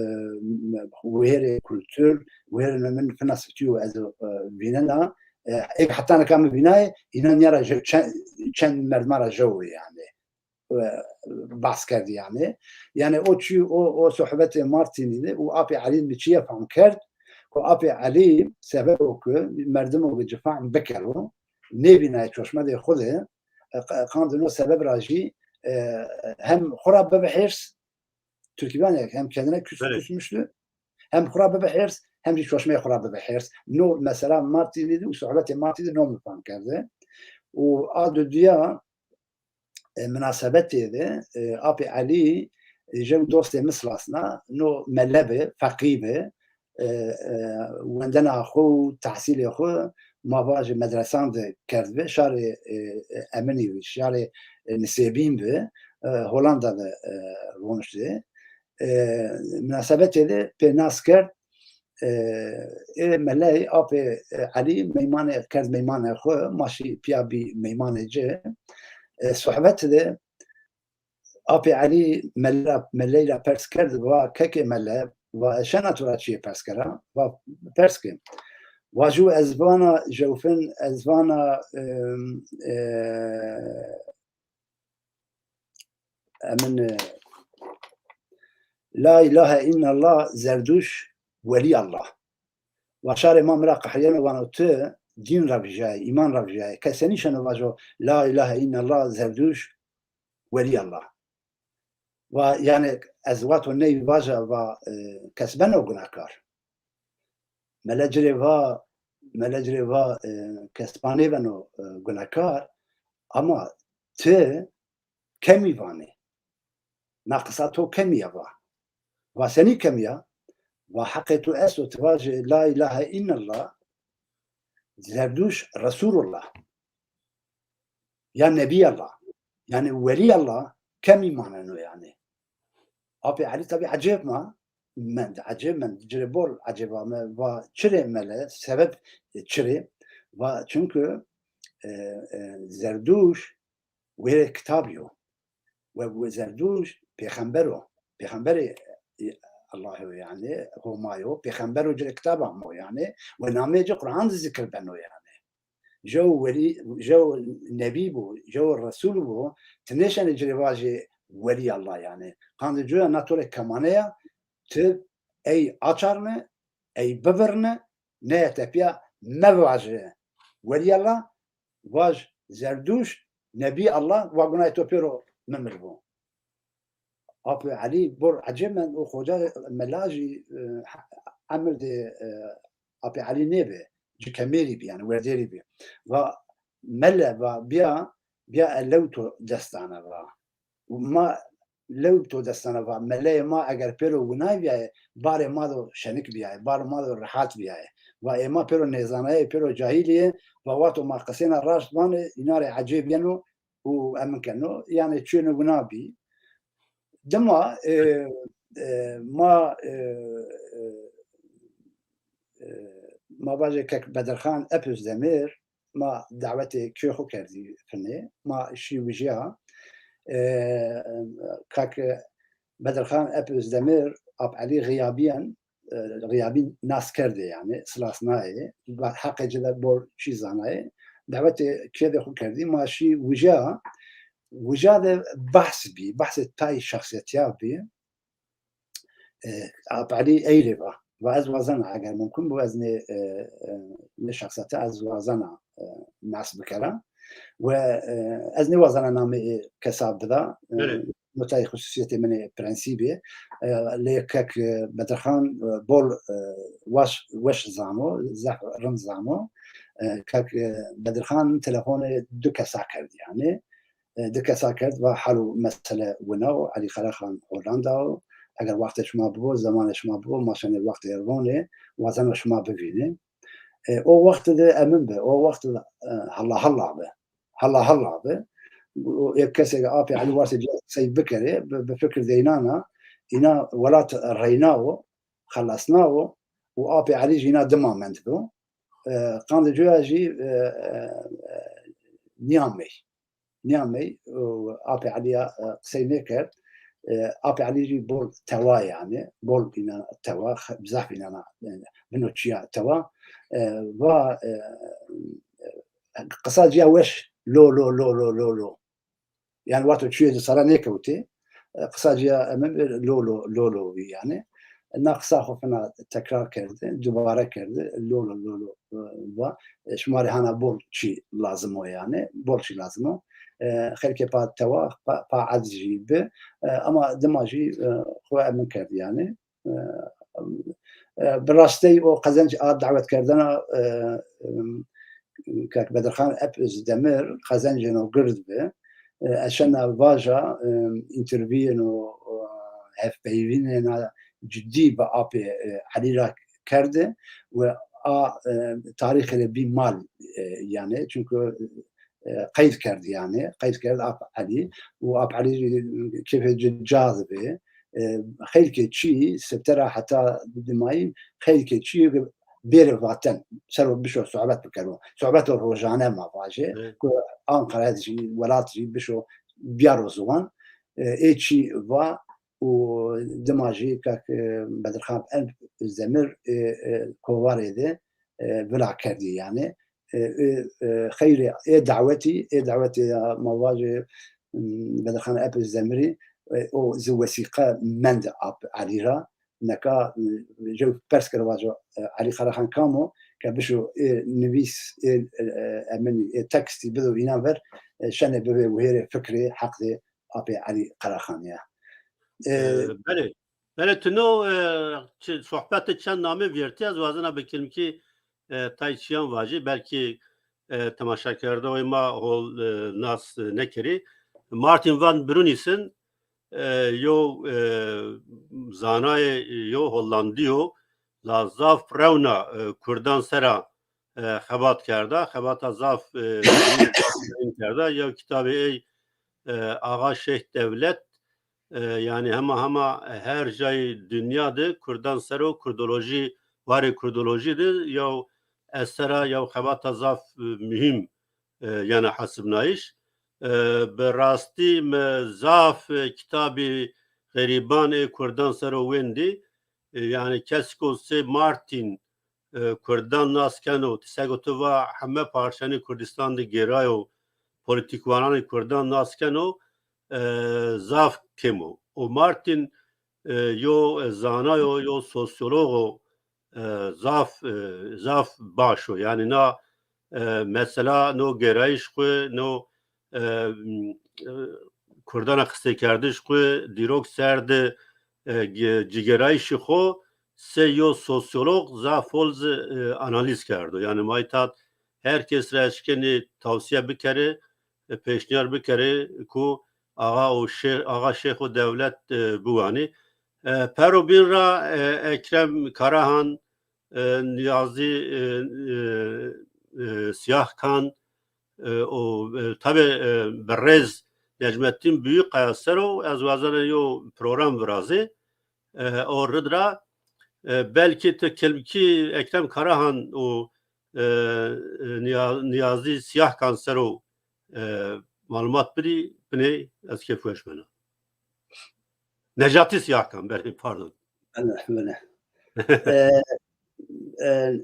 wêrê kultur, wêrên min fina sifitî û ez, e, vînena, e, êk heta nika min vînayê, înan ya ra je-, çend, çend merdima ra jew yani. E, behs kerdî yani. Yani o çi, o, o sohbetê Martinî de û Apê Elî mi çiye fehm kerd, ku Apê Elî sebebo ku merdimo ku ci fehm bikero, nêvînayê çoşmedê xwe de, e, q-, qandino sebeb ra jî, e, hem xwe ra bibe hêrs, Türkî vane hem kendine küs-, Evet. küsmüştü, hem xwe ra bibe hêrs, hem jî çoşmeyê xwe ra bibe hêrs. No mesela Martinî de û sohbetê Martinî de no min fehm kerde. Û a duduya, e, minasebetê de, e, Apê Elî, e, jew dostê min silasna, no mele bi, feqî bi, e, e, wendena xwe û tehsîlê xwe ma va ji medresan de kerdbi, şarê, e, e, Eminî bi, şarê, e, Nisêbîn bi, e, Holanda de, e, roniştê. E, Minasebetê de pê nas kerd, e, ê meley apê, e, Elî meymanê kerd meymanê xwe, ma şî piya bî meymanê ci. E, sohbet de apê Elî mele-, meleyra pers kerd, va kekê mele, va ez şena tu ra çiyê pers kera, va pers ke. Va jû ez vana jewfin, ez vana, e, e, emin, e, La ilahe illallah Zerdûş welî Allah. Va şarê ma min ra qehiyeno, vano tu dîn ra vijayê, îman ra vijayê. Kesenî şeno vajo La ilahe illallah Zerdûş welî Allah. Va yani ez vato ney vaja va, e, kes beno gunekar. Mele ci rê va, mele ci rê va, e, kes panê beno, e, gunekar, ama ti kemî vanê. Na qisa to kemî ya va. Va senî kemî ya? Va heqê tu esto, tu vajê La ilahe illallah, Zerdûş Resulullah. Ya Nebî Allah. Yani Welî Allah kemî maneno yani. Apê Elî tabî ecêb ma, mend, ecêb mend, ci rê bol ecêba me, va çirê mele, sebeb çirê, va çünkü, e, e, Zerdûş wêrê kitabî yo. We, we Zerdûş pêxember o. Pêxemberê, e, Allahê yo yani, Homa yo, pêxember o ci rê kitaba mo yani, we namê ci Quran de zikir beno yani. Jew welî, jew nebî bû, jew resûl bû, tu nêşenê ci rê vajê welî Allah yani. Qandê cuya na to rê kemane ya, tu ey açarne, ey bibirne, neye tepiya mevaje welî Allah, vaj Zerdûş, nebî Allah, va gunayê to pêro mimir bû. Apê Elî bor ecêb mend û xoca mela jî, e, emir dê, e, Apê Elî nêbe, ci kemêrî bî, yani werdêrî bî. Va mele, va biya, biya e lew to destane va. Ma lew to destane va. Meleyê ma eger pêro winay biyayê, barê ma do şenik biyayê, barê ma do rehat biyayê. Va ê ma pêro nêzanayê, pêro cahîliyê, va wato ma qisêna raşt vanê, îna rê ecêb yeno, û emin keno, yani çûyêne wina bî. Dima, e, e, ma, e, e, e, ma bajê kek Bedirxan Epözdemir, ma dawetê kê xwe kerdî finê, ma şî wijiya, e, kek Bedirxan Epözdemir, Ap Elî Xiyabiyen, e, Riyabî nas kerdê, yani silasnayê, va heqê ci de bor çî zanayê. Dawetê kê de xwe kerdî, ma şî wija, wija de behs bî, behsê tay şexsiyetiya bî. E, Ap Elî eyrê va. Va ez wazena, eger mumkin bû, ez nê, e, e, nê şexsiyete ez wazena, e, nas bikera. We, e, ez nê wazena namê kesa bida. E, Belê. Notayê xusûsiyetê min ê prensîbê. E, lê kek, e, Bedirxan, e, bol, e, weş, weş zano, zehf rind zano. E, kek, e, Bedirxan telefonê du kesa kerd, yani. E, du kesa kerd, va hal û mesele wina û Elî Xeraxan Hollanda û eger wextê şima bibo, zemanê şima bibo, ma şenê wextê ronê, wazeno şima bivînê. E, o wext de emin be, o wext de, e, halla halla be. Halla halla be. Û yek kesê ke Apê Elî wase cî qisey bikerê, bi, bi fikir deynana, îna welat reynawo, xelasnawo û Apê Elî jî îna dima mend bo. E, qandê cuya jî, e, e, e, niyamey. Niyamey, e, Apê Elîya, e, qisey nêkerd. E, Apê Elî jî bol tewa yani, bol îna tewa, xe-, bizaf îna na, e, bino çiya tewa. E, va, e, e, qisa ciya weş, lo, lo, lo, lo, lo, lo. Yani wexto çûyê di sara nêkewtê, e, qisa ciya em ê lo, lo, lo, lo bî yani. Na qisa xwe fina tekrar kerde, dubare kerde, lo, lo, lo, lo, e, va. E, şima rê hana bol çî lazim o yani, bol çî lazim o. E, xelkê pa tewa, pa, pa ed jî bi, e, ama dima jî, e, xwe emin kerd yani. E, e, bi rastî o qezenc a dawetkerdina, e, e, kek Bedirxan Epözdemir qezencên o gird bi. E, ez şena vaja, e, interviyên o, e, hevpeyvînên a cidî bi Apê, e, Elî ra kerde ve a, e, tarîxê re bî mal, e, yani, çünkü e, qeyd kerd, yani qeyd kerd Ap Elî û Ap Elî kêfê ci cazibê. E, xeylkê çî, sibtera heta dimayî, xeylkê çî bêre vaten, sero bişo sohbet bikero. Sohbeto rojane ma vaje, Evet. ku Ankara jî, welat jî bişo biyaro ziwan, e, ê çî va û dima jî kak, e, Bedirxan Elp Zemir, e, e, kovarê de, e, vila kerdî yani. E, e, e, xeyrê ê dawetî, ê dawetê ya ma vaje, m, Bedirxan Elp Zemirî, e, o zi wesîqe mend Ap Elî ra, neka, e, jew pers kir vaje, e, Elî Qaraxan kam o, ke bişo ê nivîs, ê, e, e, emin, ê tekstî bido înan ver, e, şenê bibe wihêrê fikrê, heqdê Apê Elî Qaraxan ya. E, E, belê. Belê, tu no, e, çi, sohbetê çend namê vîrtî, ez wazena bi kilmkî, e, tay çiyan vajî, belkî, e, temaşekerdoyê ma hol, e, nas, e, nekirî. Martin van Brunissen, e, yo, e, zanayê yo Hollandî yo, la zaf rewna, e, Kurdan sera, e, xebat kerda, xebata zaf, e, kerda. Yew kitabê ey, e, Axa Şêx Dewlet, e, yani hema hema her cayê dinya de Kurdan sero kurdolojî, warê kurdolojî de yew esera, yew xebata zaf, e, muhîm, e, yana hesibnayîş. E, bi rastî me zaf, e, kitabî xerîban ê Kurdan sero wendî. E, yani kes ku sê Martin, e, Kurdan nas keno, ti se gotu va heme parçanê Kurdistan de gêrayo, polîtîkwananê Kurdan nas keno, e, zaf kêm o. O Martin, e, yo, e, zanayo, yo sosyologo, e, zaf, e, zaf baş o. Yani na, e, mesela no gêrayîş xwe, no, e, m, e, Kurdana qiseykerdiş xwe, dîrok ser de, e, ge-, cigêrayîşî xwe, sê yo sosyolog zaf hol zi, e, analîz kerdo. Yani ma îta her kes re eşkenê tavsiye bikere, e, pêşniyar bikere ku Axa û Şê-, Axa Şêx û Dewlet, e, biwanî. E, pero bîn ra, e, Ekrem Karahan, e, Niyazî, e, e, e, Siyahkan, e, û, e, tabi, e, bi rêz Necmettin Büyükkaya sero ez wazena yo program virazê, e, o rid ra, e, belkî tu kilmkî Ekrem Karahan û, e, e, Niya-, Niyazî Siyahkan sero, e, malumat bidî, binê ez kêfweş bena. Necatî Siyahkan, belê, pardon. Bele, bele. E, e,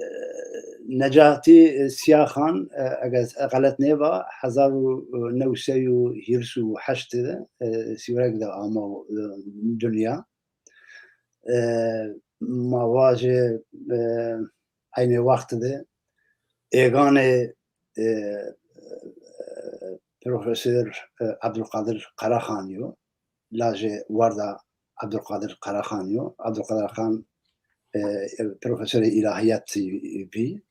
Necatî Siyahkan, e, eger ez xelet nêba, hezar û new sey û hîris û heşt de, e, Sîwreg de ama, e, dinya. E, ma vajê, e, eynê wext de êganê, e, Profesor, e, Ebdulkadir Karaxan yo, lajê warda Ebdulkadir Karaxan yo. Ebdulkadir Xan, e, profesorê îlahiyatî bî.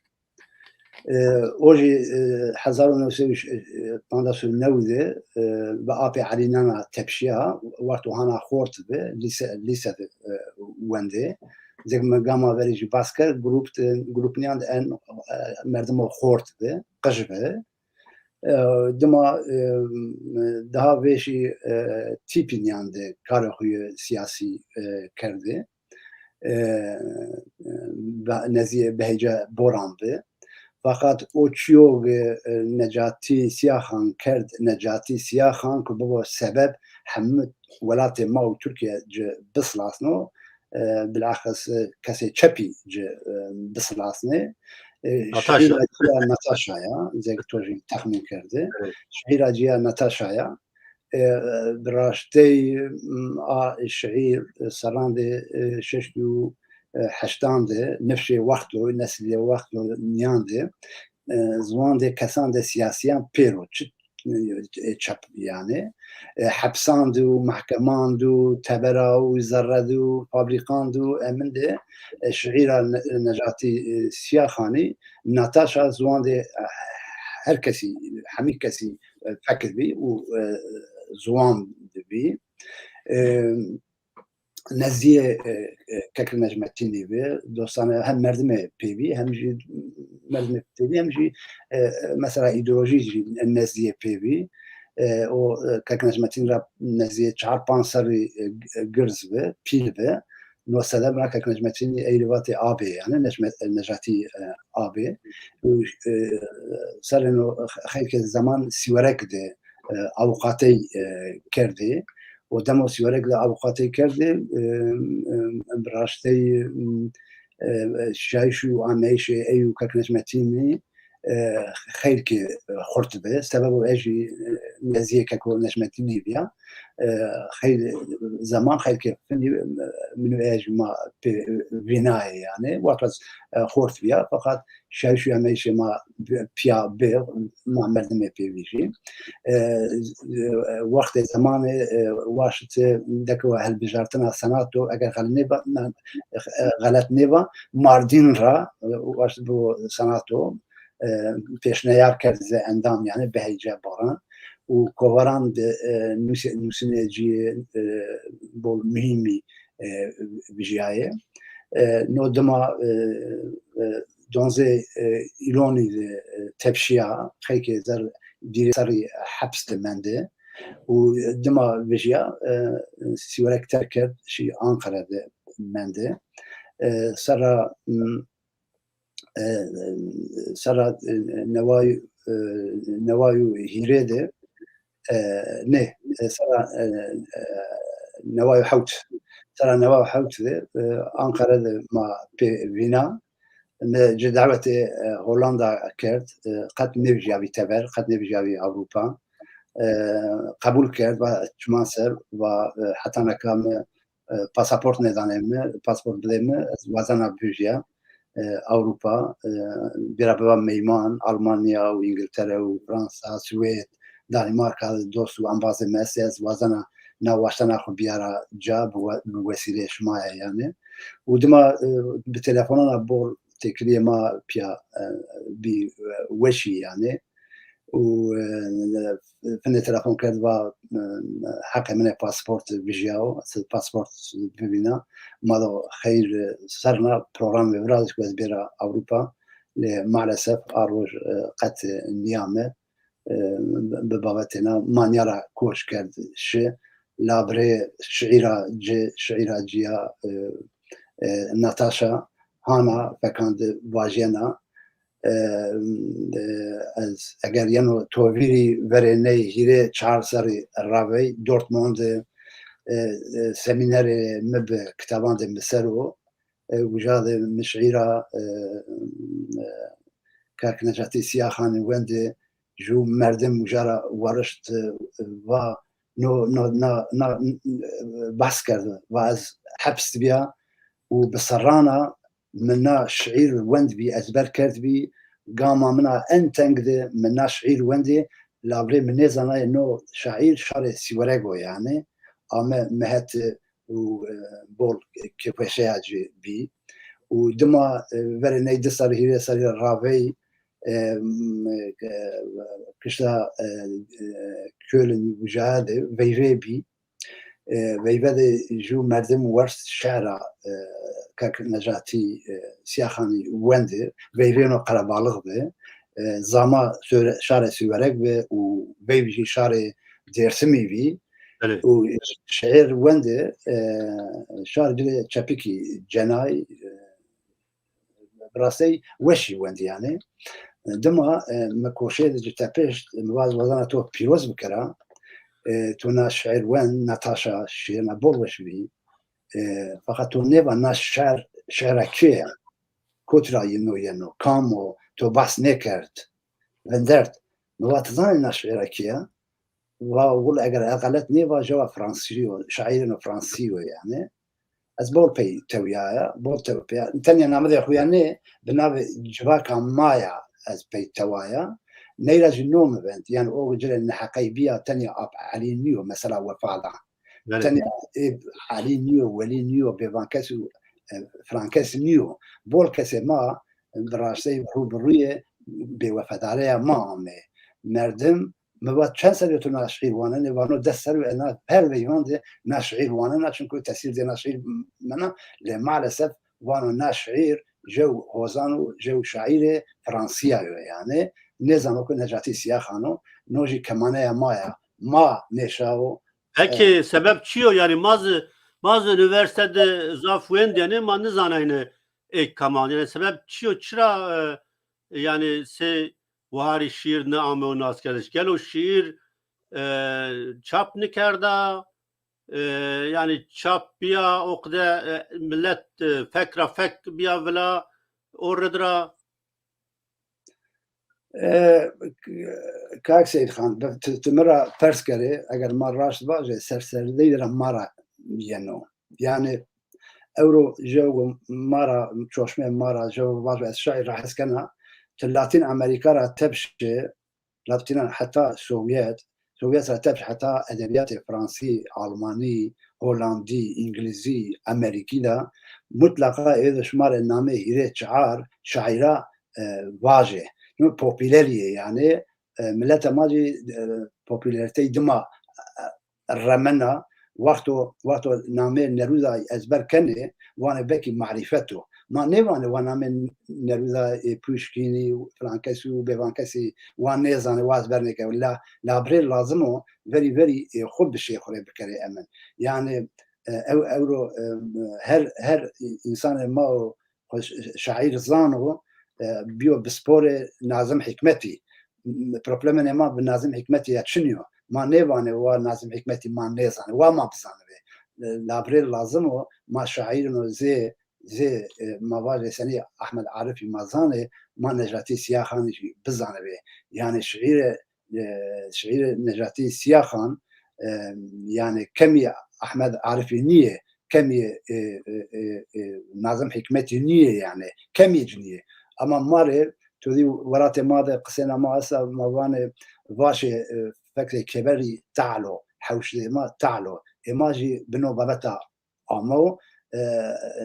E, o jî, e, hezar û new sed û panzdeh û new de, e, bi Apê Elî nana tepşiya, wexto hana xort bi, lîse, lîse de, e, wendê. Zek me gama verî jî bas kir, grup de, grup niyan de en, e, merdimo xort bi, qij bi. E, dima, e, daha vêşî, e, tîpî niyan de karê xwe yê siyasî, e, kerdê. E, e, be-, nezî behêce boran bi. Fakat o çiyog, e, Necatî Siyaxan kerd, Necatî Siyaxan ku bibo sebeb hemû welatê ma û Tirkiye ci bisilasno, e, bilaxis, e, kesê çepî ci, e, bisilasnê. E, Natasha. Şehîra ciya Natasha ya, zek to jî texmîn kerde. Evet. Şehîra ciya Natasha ya. E, bi raştey, m, a şiîr, e, serran de, e, şeştî û heştan de, nifşê wexto, neslê wexto niyan de, e, ziwan de kesan de siyasiyan pêro, çi, e, çep yani, e, hepsan de û mehkeman de û tebera û zerre de û fabrîkan de û emin de, e, şiîra Ne-, Necatî, e, Siyaxanî, Natasha ziwan de, e, her kesî, hemî kesî, e, fekir bî û, e, ziwan dibî. E, nezdiyê, e, e, Kek Necmetînî bi, dostane hem merdimê pêvî, hem jî merdimê pêvî, hem jî, e, e, mesela îdeolojî jî nezdiyê pêvî. E, o, e, Kek Necmetîn ra nezdiyê çar panc serrî, e, g-, girz bi, pîl bi. No sedem ra Kek Necmetînî ey li vatê abê, yani Necmet-, Necatî, e, abê. Û, e, serê no xeylkê zeman Sîwerek de, e, avûqatey, e, kerdê. Û demo Sîwerek de avûqatey kerdê, e, e, bi raştey, e, e, şayîş û ameyişê ey û Kek Necmetînî, e, xeylkê, e, xurt be. Sebebo ez jî, e, nezdiyê Keko Necmetînî biya. E, xeyl zeman xeylkê finî, e, min û ez jî ma pê vînayê yani. Wexta, e, xurt biya. Feqat şayîş û ameyişê ma bi-, piya bê, ma merdimê pêvî jî. E, e, wextê zemanê, e, waşt deke we hilbijartina senato, eger xelet nêba, e, xelet nêba, Mardîn ra, e, waşt bo senato, e, pêşneyar kerd ze endam, yani Beheyce Baran û kovaran de, e, nûsê-, nûsînê cî, e, bol muhîmî, e, vijiyayê. E, no dima, e, e, donzê, e, îlonî de, e, tepşiya, xeykê zer dîrê serrî heps de mende û dima vijiya, e, Sîwerek terk kerd, şî Ankara de mende. E, serra, m, e, serra, e, neway, e, neway û hîrê de, e, nê, e, serra, e, e, neway û hewt, serra neway û hewt de, e, Ankara de ma pê vîna. Me ji dawetê, e, Hollanda kerd, e, qet nêvijiyabî teber, qet nêvijiyabî Ewropa. E, qebûl kerd, va çiman ser, va, e, heta neka me, e, pasaport nedane me, pasaport bide me, ez wazena bivijiya, e, Ewropa, e, bira biba meyman, Almanya û Îngiltere û Fransa, Swêd, Danîmarka, dost û embazê me heste, ez wazena nav waştana xwe biyara ca bi we-, bi wesîleyê şima ye yani. Û dima, e, bi telefonana bol têkiliyê ma piya, e, bî, e, weşî yani. Û, e, finê telefon kerd, va, e, heqê min ê pasport vijiyawo, ez pasport bivîna. Ma do xeyr, e, serna programê viraz ku ez bêra Ewropa. Lê maalesef a roj, e, qet, e, niyame. E, bi babetê na manya ra koç kerd şi. Labrê şiîra ci, şiîra ciya, e, e, Natasha Hana fekand vajiyena. E, e, ez eger yeno tovîrî verê ney hîrê çar serî ravey Dortmund, e, e, semînerê mi bi kitaban de mi ser o. E, wija de mi şiîra, e, e, Kak Necatî Siyaxanî wendê, jû merdim wija ra warişt, e, va no, no, na, na, e, behs kerd, va ez heps dibiya û bi serrana min na şiîr wend bî, ezber kerd bî, gama min a en teng de min na şiîr wendê, labrê min nêzanayê no şaîr şarê Sîwerego yani, ame mehet û, e, bol kêfweşeya cî bî. Û dima, e, verê ney di serî, hîrê serî ravey, e, m-, e, kişta, e, e, Köln wija de veyvê bî. E, veyve de jû merdim werst şi'ra, e, Kek Necatî, e, Siyaxanî wendê. Veyvê no qerebalix be. E, zama Sore-, şarê Sîwerek be û veyv jî şarê Dêrsimî bî. Belê. Û şiir wendê, e, şar dilê çepikî cenay, e, bi rastey weşî wendî yani. Dima, e, me koşê de ci tepişt, mi vaz wazana to pîroz bikira. E, to na şiir wend, Natasha, şiirna bol weş bî. E, fakat to nêva na şiir, şiira kê ye? Kotî ra yeno yeno, kam o, to behs nêkerd, vindert. Mi va ti zanî na şiira kê ye? Va wil eger ez xelet nêva, jewa Fransî yo, şaîrêno Fransî yo yani. Ez bol pey tewiyaya, bol tew-, pey, tenya namedê xuya nê, bi navê civaka maya ez pey tewaya. Neyra jî no mi vend, yani o cilê neheqey biya, tenya ap Elî niyo, mesela wefa da. Belê. Tenya ê Elî niyo, Welî niyo, bêvan kes û, e, filan kes niyo. Bol kesê ma, bi rastey rû bi rûyê bêwefedareya ma ame. Merdim Min va çend serê tu na şiîr wanenê, vano des ser û ena her veyvan de na şiîr wanena, çunku tesîr de na şiîr mena, lê maalesef vano na şiîr jew hozan û jew şaîrê Fransiya yo yani. Nêzano ku Necatî Siyaxan o, no jî kemaneya ma ya. Ma nêşawo. Peki sebep çi yo? Yani ma zi, ma zi üniversite de zaf wendiyane, ma nizanayne ê keman. Yani sebep çi yo? Çira, e, yani sê wiharî şiîr neame û naskerdiş? Gelo şiîr, e, çap nikerda, e, yani çap biya o qide, e, millet, e, fek ra fek biya vila o rid ra? E, Kak Seyîd Xan, bi-, tu, tu min ra pers kerê, eger ma raşt bajê, serserdeyî ra ma ra yeno. Yani ewro jew ma ra, çoşmê ma ra, jew vajo ez şaîr ra hes kena, tu Latîn Amerîka ra tepşê, Latînan heta Sovyet, Sovyet ra tepş heta edebiyatê Fransî, Almanî, Holandî, Îngilîzî, Amerîkî de mutlaqa ê de şima rê namê hîrê çar şaîra, e, vajê. Çunku popülerî yê yani, e, mileta ma jî, e, popülerîteyî dima, e, remena, wexto, wexto namê Nerûza ezber kenê, wanê belkî marîfet o. Ma nêvanê wa namê Nerûza ê Puşkînî û filan kesî û bêvan kesî wan nêzanê, wa ezber nêke. La, la birê lazim o verî verî ê xwe bi şê xwe rê bikerê emin. Yani, e, ew, ewro, e, her, her însanê ma o xwe ş-, şaîr zano, e, biyo bi sporê Nazim Hikmetî. M-, problemê ma bi Nazim Hikmetî ya çin yo. Ma nêvanê wa Nazim Hikmetî ma nêzanê. Wa ma bizanibê. E, labrê lazim o ma şaîrino zê, zê, e, ma vajê senî Ahmed Arifî ma zanê, ma Necatî Siyaxanî jî bizanibê. Yani şiîrê e, şiîrê Necatî Siyaxan, e, yani kemî Ahmed Arifî nîyê, kemî, e, e, e, e, Nazim Hikmetî nîyê yani, kemî ci nîyê. Ama ma rê, tu dî welatê ma de qisêna ma esa, ma vanê vaşê, e, fekrê keberî talo, hewşdê ma talo. Ê ma jî bino babeta ame û, e,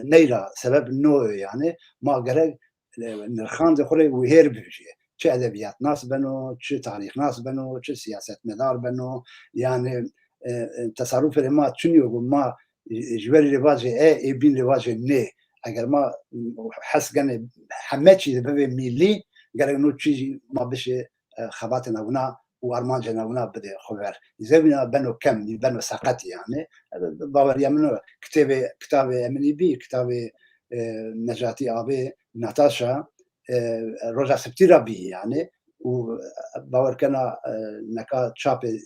neyra sebeb no yo yani. Ma gerek, e, nirxandê xwe rê wihêr bivijê. Çi edebiyatnas beno, çi tarîxnas beno, çi siyasetmedar beno. Yani, e, e, tesarrufê ma çin yo ku ma ji, ji werî rê vajê e, ê bîn rê vajê nê. Eger ma, m, hes genê heme çî de bivê mîlî, gerek no çî jî ma bişê e, xebatê navûna û armancê navûna bidê xwe ver. Zewîna beno kem, beno seqet yani. E, baweriya min o, kitêbê, kitavê Eminî bî, kitavê, e, Necatî Abê, Natasha, e, roja sibtî ra bî yani. Û, e, bawer kena, e, neka çapê, e,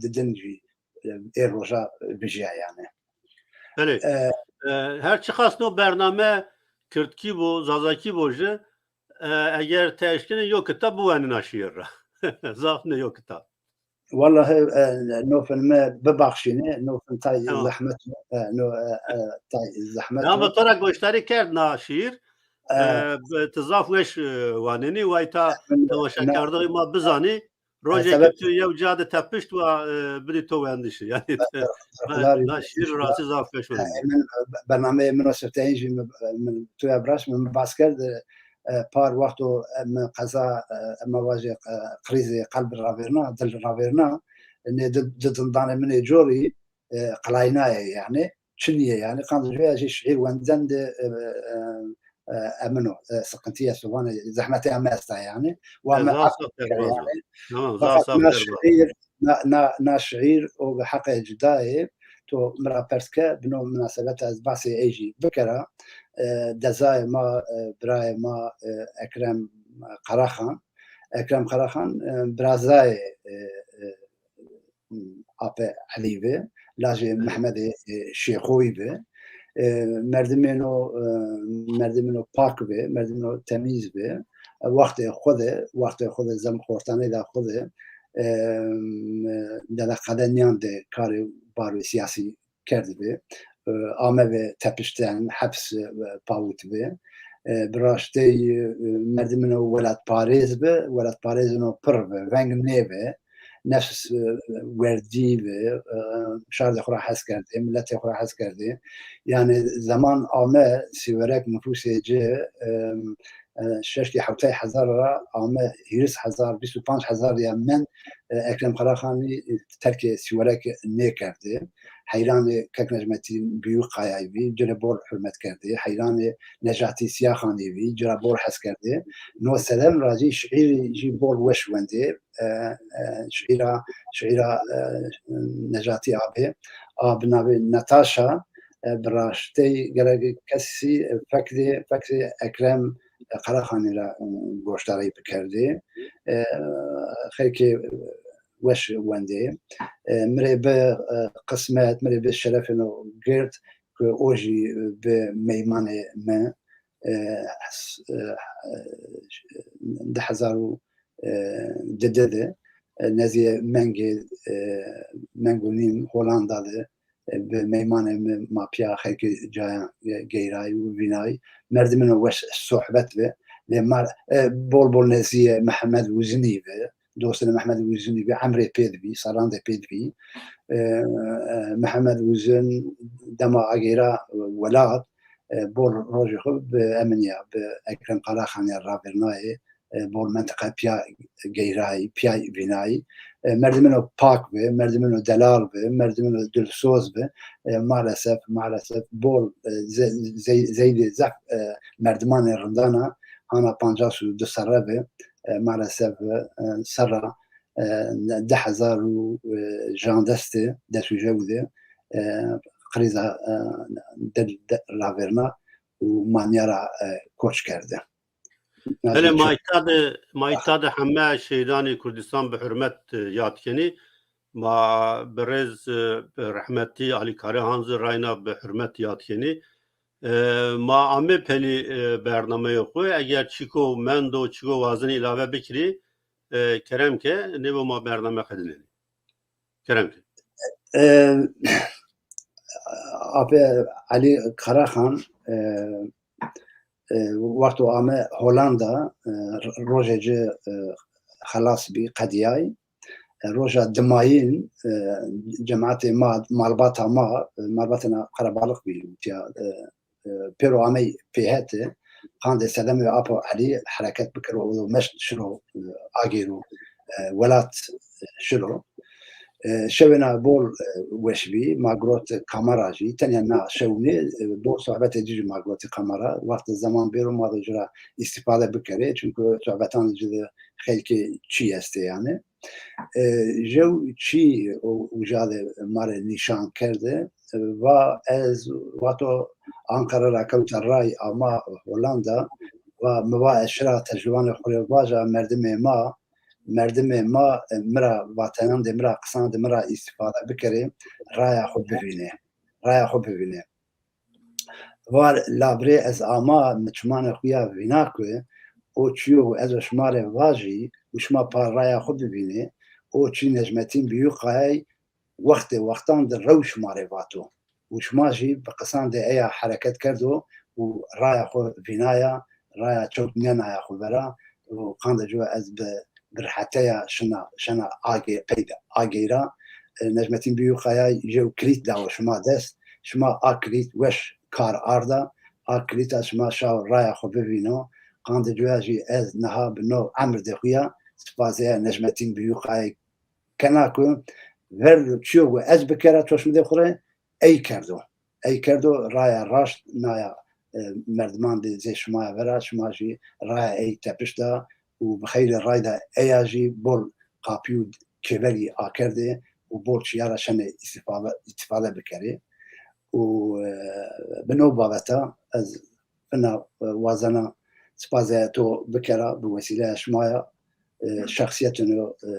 didin jî, e, ê roja vijiya yani. Belê. E, E, her çiqas no bername kirdkî bo, zazakî bo jî, e, eger te eşkenê yo kitab biwenina şiir ra. Zaf ne yo kitab. Wallahî, e, no film bibaxşîne, no film tay Tamam. zehmet, e, no, e, e, tay zehmet. Ama to ra goşdarî kerd na şiir, E, e, bi-, tu zaf weş, e, wanenî, way ta min, temaşekerdoxê ma bizanî, rojê sebeb ki tu yew ca de tepişt wa, e, bidî to wendişî. Yani, Berxudar, na şiir rastî zaf weş e, wanenî. Min, e, bernameyê min o sifteyin jî min, min tu ya biraş min, min bas kerd, e, e, par wexto, e, min qeza, e, ema vajê, e, krîzê qelb ravêrna, dil ravêrna, nê di, di dindanê min ê corî, e, qilaynaye yani. Çi niye yani? Qandê jî şiîr wendende, e, e, e, emino, e, sıkıntıya sobanê, zehmetê em esta yani. Wa Ez me zaf af saf kere derbaz yani. Tamam, zaf Fakat saf na derbaz. şiîr, na, na, na şiîr o bi heqê cudayê, to min ra pers ke, bino minasebeta ez basê ey jî bikera. E, dezayê ma, e, birayê ma, e, Ekrem Karaxan. Ekrem Karaxan, e, birazayê, e, e, Ape Elî bi, lajê Mehmedê, e, Şêxoyî bi. E, merdimêno, e, merdimêno pak bi, merdimêno temîz bi. E, wextê xwe de, wextê xwe de zem xortanê de xwe de, e, dede qedeniyan de karê barê siyasî kerdibê. E, ame ve tepişten, heps, e, pawitibê. E, bi raştey, e, merdimino welatparêz bi, welatparêzino pir bi, veng nêbi, nefs, e, werdî bi, e, şardê xwe ra hes kerdê, miletê xwe ra hes kerdê. Yani zeman ame sîwerek nufusê ci, e, e, şeştî hewtay hezar ra ame hîris hezar, bîst û panc hezar ya men, e, Ekrem Karaxanî, e, terkê Sîwerek nêkerdê. Heyranê Kek Necmetîn Bîyûkayayî vî, ci re bol hurmet kerdê. Heyranê Necatî Siyaxanî vî, ci re bol hez kerdê. No sedem ra jî şiîrî jî bol weş wendê. E, e, şiîra, şiîra, e, Necatî Abê, a bi navê Nataşa, e, bi raştey gelek kesî, e, fekdê, fekdê Ekrem, e, Karaxanî ra, e, goşdarî bikerdê. E, xelkê weş wendê. E, mirê bi, e, qismet, mirê bi şerefê no gird ku o jî bi meymanê me, e, s-, e, di hezar û, e, dide de, e, nezî mengê, e, meng û nîm Holanda de, e, bi meymanê me ma piya xelkê cayan, e, geyrayî û vînayî. Merdimên weş sohbet ve. Lê mar, e, bol bol nezî Mihemed Wizinî ve. Dostê Mihemed Wizinî ve, emrê pê divî, serran de pê divî. E, e, Mihemed Wizin dema agêra welat, e, bol rojê xwe bi eminiya, bi Ekrem Karaxanî ya ravêrnayê, e, bol mentiqe piya geyrayî, piya vînayî. E, merdimên pak bi, merdimên delal bi, merdimên dilsoz bi. E, maalesef, maalesef bol, e, ze-, zey-, zeydê zef, e, merdimanê rindana hana pancas û du serre bi, e, maalesef, e, serra, e, di hezar û, e, jandestê, dest û jew de, e, krîza, e, dil de ravêrna û manya ra, e, koç kerde. Belê, ma îta de, ma îta de heme şehîdanê Kurdistan bi hurmet, e, yad kenî. Ma birêz, e, rehmetî Alî Karahan zî rayna bi hurmet yad kenî. E, ma amê pelî, e, bernameya xwe. Eger çîko mendo, çîko wazin îlave bikirî, e, kerem ke, nêbo ma bername xedinenî. Kerem ke. E, Apê Elî Karaxan, e, e, wexto ame Holanda, e, rojê ci, e, xelas bî, qediyay. E, roja dimayîn, e, cemaetê ma, malbata ma, e, malbatena Qerebalix bî, tiya, e, e, pêro amey pêhete, qandê sedemê Apo Elî hereket bikiro û meşt şiro, e, agêro, e, welat, e, şiro. E, şewêna bol, e, weş bî, ma girot kamera jî, tenya na şewnê, e, bol sohbetê ci jî ma girotî kamera. Wextê zeman bêro ma de ci ra îstîfade bikerê, çunku sohbetan ci de xeylkê çî estê yani. E, jew çî û uca de ma re nîşan kerde, e, va ez vato Ankara ra kewta ray ama Holanda, va mi va ez şira tecrübanê xwe rê vaja merdimê ma, merdimê ma, e, mi ra vateyan de, mi ra qisan de, mi ra îstîfade bikerê, raya xwe bivîne, raya xwe bivîne. Var labrê ez ama mi çimanê xwe ya vîna ku o çiyo û ez o şima rê vajî û şima pa raya xwe bivînê, o çi Necmetîn Biyûkayay wextê wextan di rew şima rê vato. Û şima jî bi qisan de eya hereket kerdo û raya xwe vînaya, raya çewt nênaya xwe vera û qandê ciwa ez bi, bi reheteya şina, şena agê, peyda ageyra. E, Necmetîn Biyûkayay jew kilît dawo şima dest, şima a kilît weş kar arda, a kilîta şima şaw raya xwe bivîno. Qandê ciwa jî ez niha bi no emir de xuya, spazê Necmetîn Biyûkayay kena ku ver çiyo ku ez bikera çoşmidê xwe re, ey kerdo. Ey kerdo, raya raşt naya, e, merdiman de zê şima ya vera, şima jî raya ey tepiş da û bi xeylê rayda eya jî bol qapî û kêberî akerdê û bol çiya ra şenê îstîfade, îstîfade bikerê. Û, e, bi no babeta ez fina, e, wazena spazê to bikera bi wesîleya şima ya, e, şexsiyetên, e,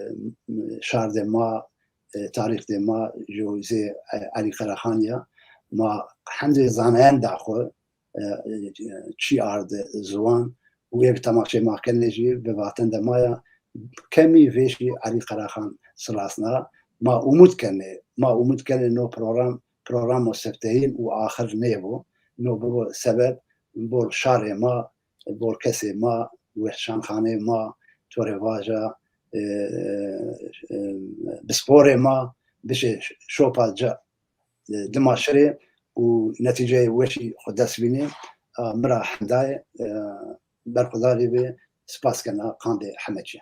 şardê ma, e, tarîxdê ma, ji zê, e, Elî Qeraxan ya, ma hindê zanayan da xwe, e, e, çî arde ziwan û yek temaşê ma kenê jî bi vaten de ma ya kemî vêşî Elî Qeraxan silasna. Ma umut kenê, ma umut kenê no program, programo sefteyîn û axir nêbo. No bibo sebeb bol şarê ma, bol kesê ma, weşanxanê ma, to rê vaja, e, e, bi sporê ma, bişê şopa ca, e, dima şirê û netîceyê weşî xwe dest bînê. A, mi ra hindayê, e, berxwedarî bê. Spas kena qandê hemekî.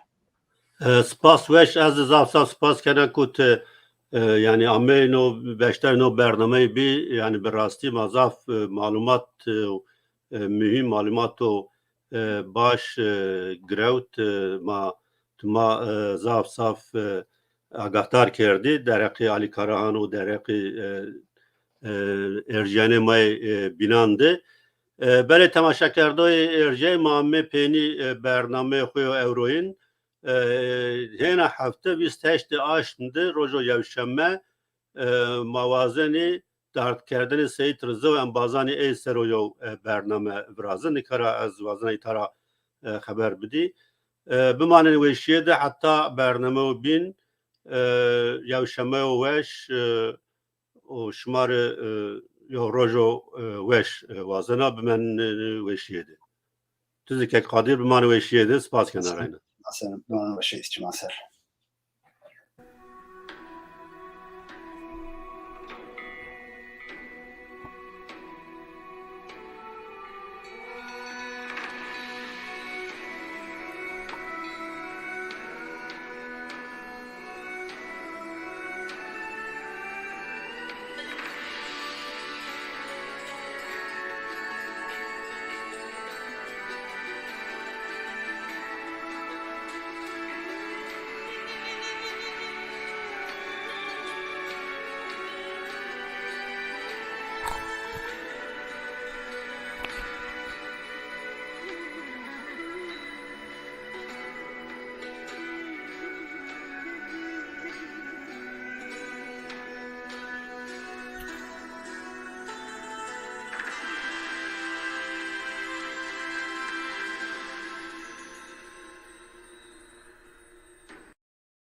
E, spas weş, ez zaf zaf spas kena ku tu, e, yani ameyno beşdarîno bernameyê bî, yani bi rastî ma zaf, e, malumat, e, e, muhîm malumat û, e, baş, e, girewt, e, ma, tu ma, e, zaf zaf, e, agahdar kerdî, dereqî Alî Karahan û dereqî, e, e, erjiyanê me, e, bînan de. E, belê temaşekerdoyê erjeyê ma me pênî, e, bernameyê xwe yo ewroyîn, e, hêna hefte bîst heştê aşm de rojo yewşeme, e, ma wazenî dardkerdinê Seyîd Riza û embazanê ey ser o yew, e, bername virazin. Nikara ez wazena îtara, e, xeber bidî. E, bimanin weşiyê de heta bername û bîn, e, yewşeme û weş, e, û şima re, e, yo rojo, e, weş, e, wazena bimenin, e, weşiyê de. Tu zî kek Qadir bimanin weşiyê de, spas kena reyna. Çimaser, bimanin weşiyê, çimaser.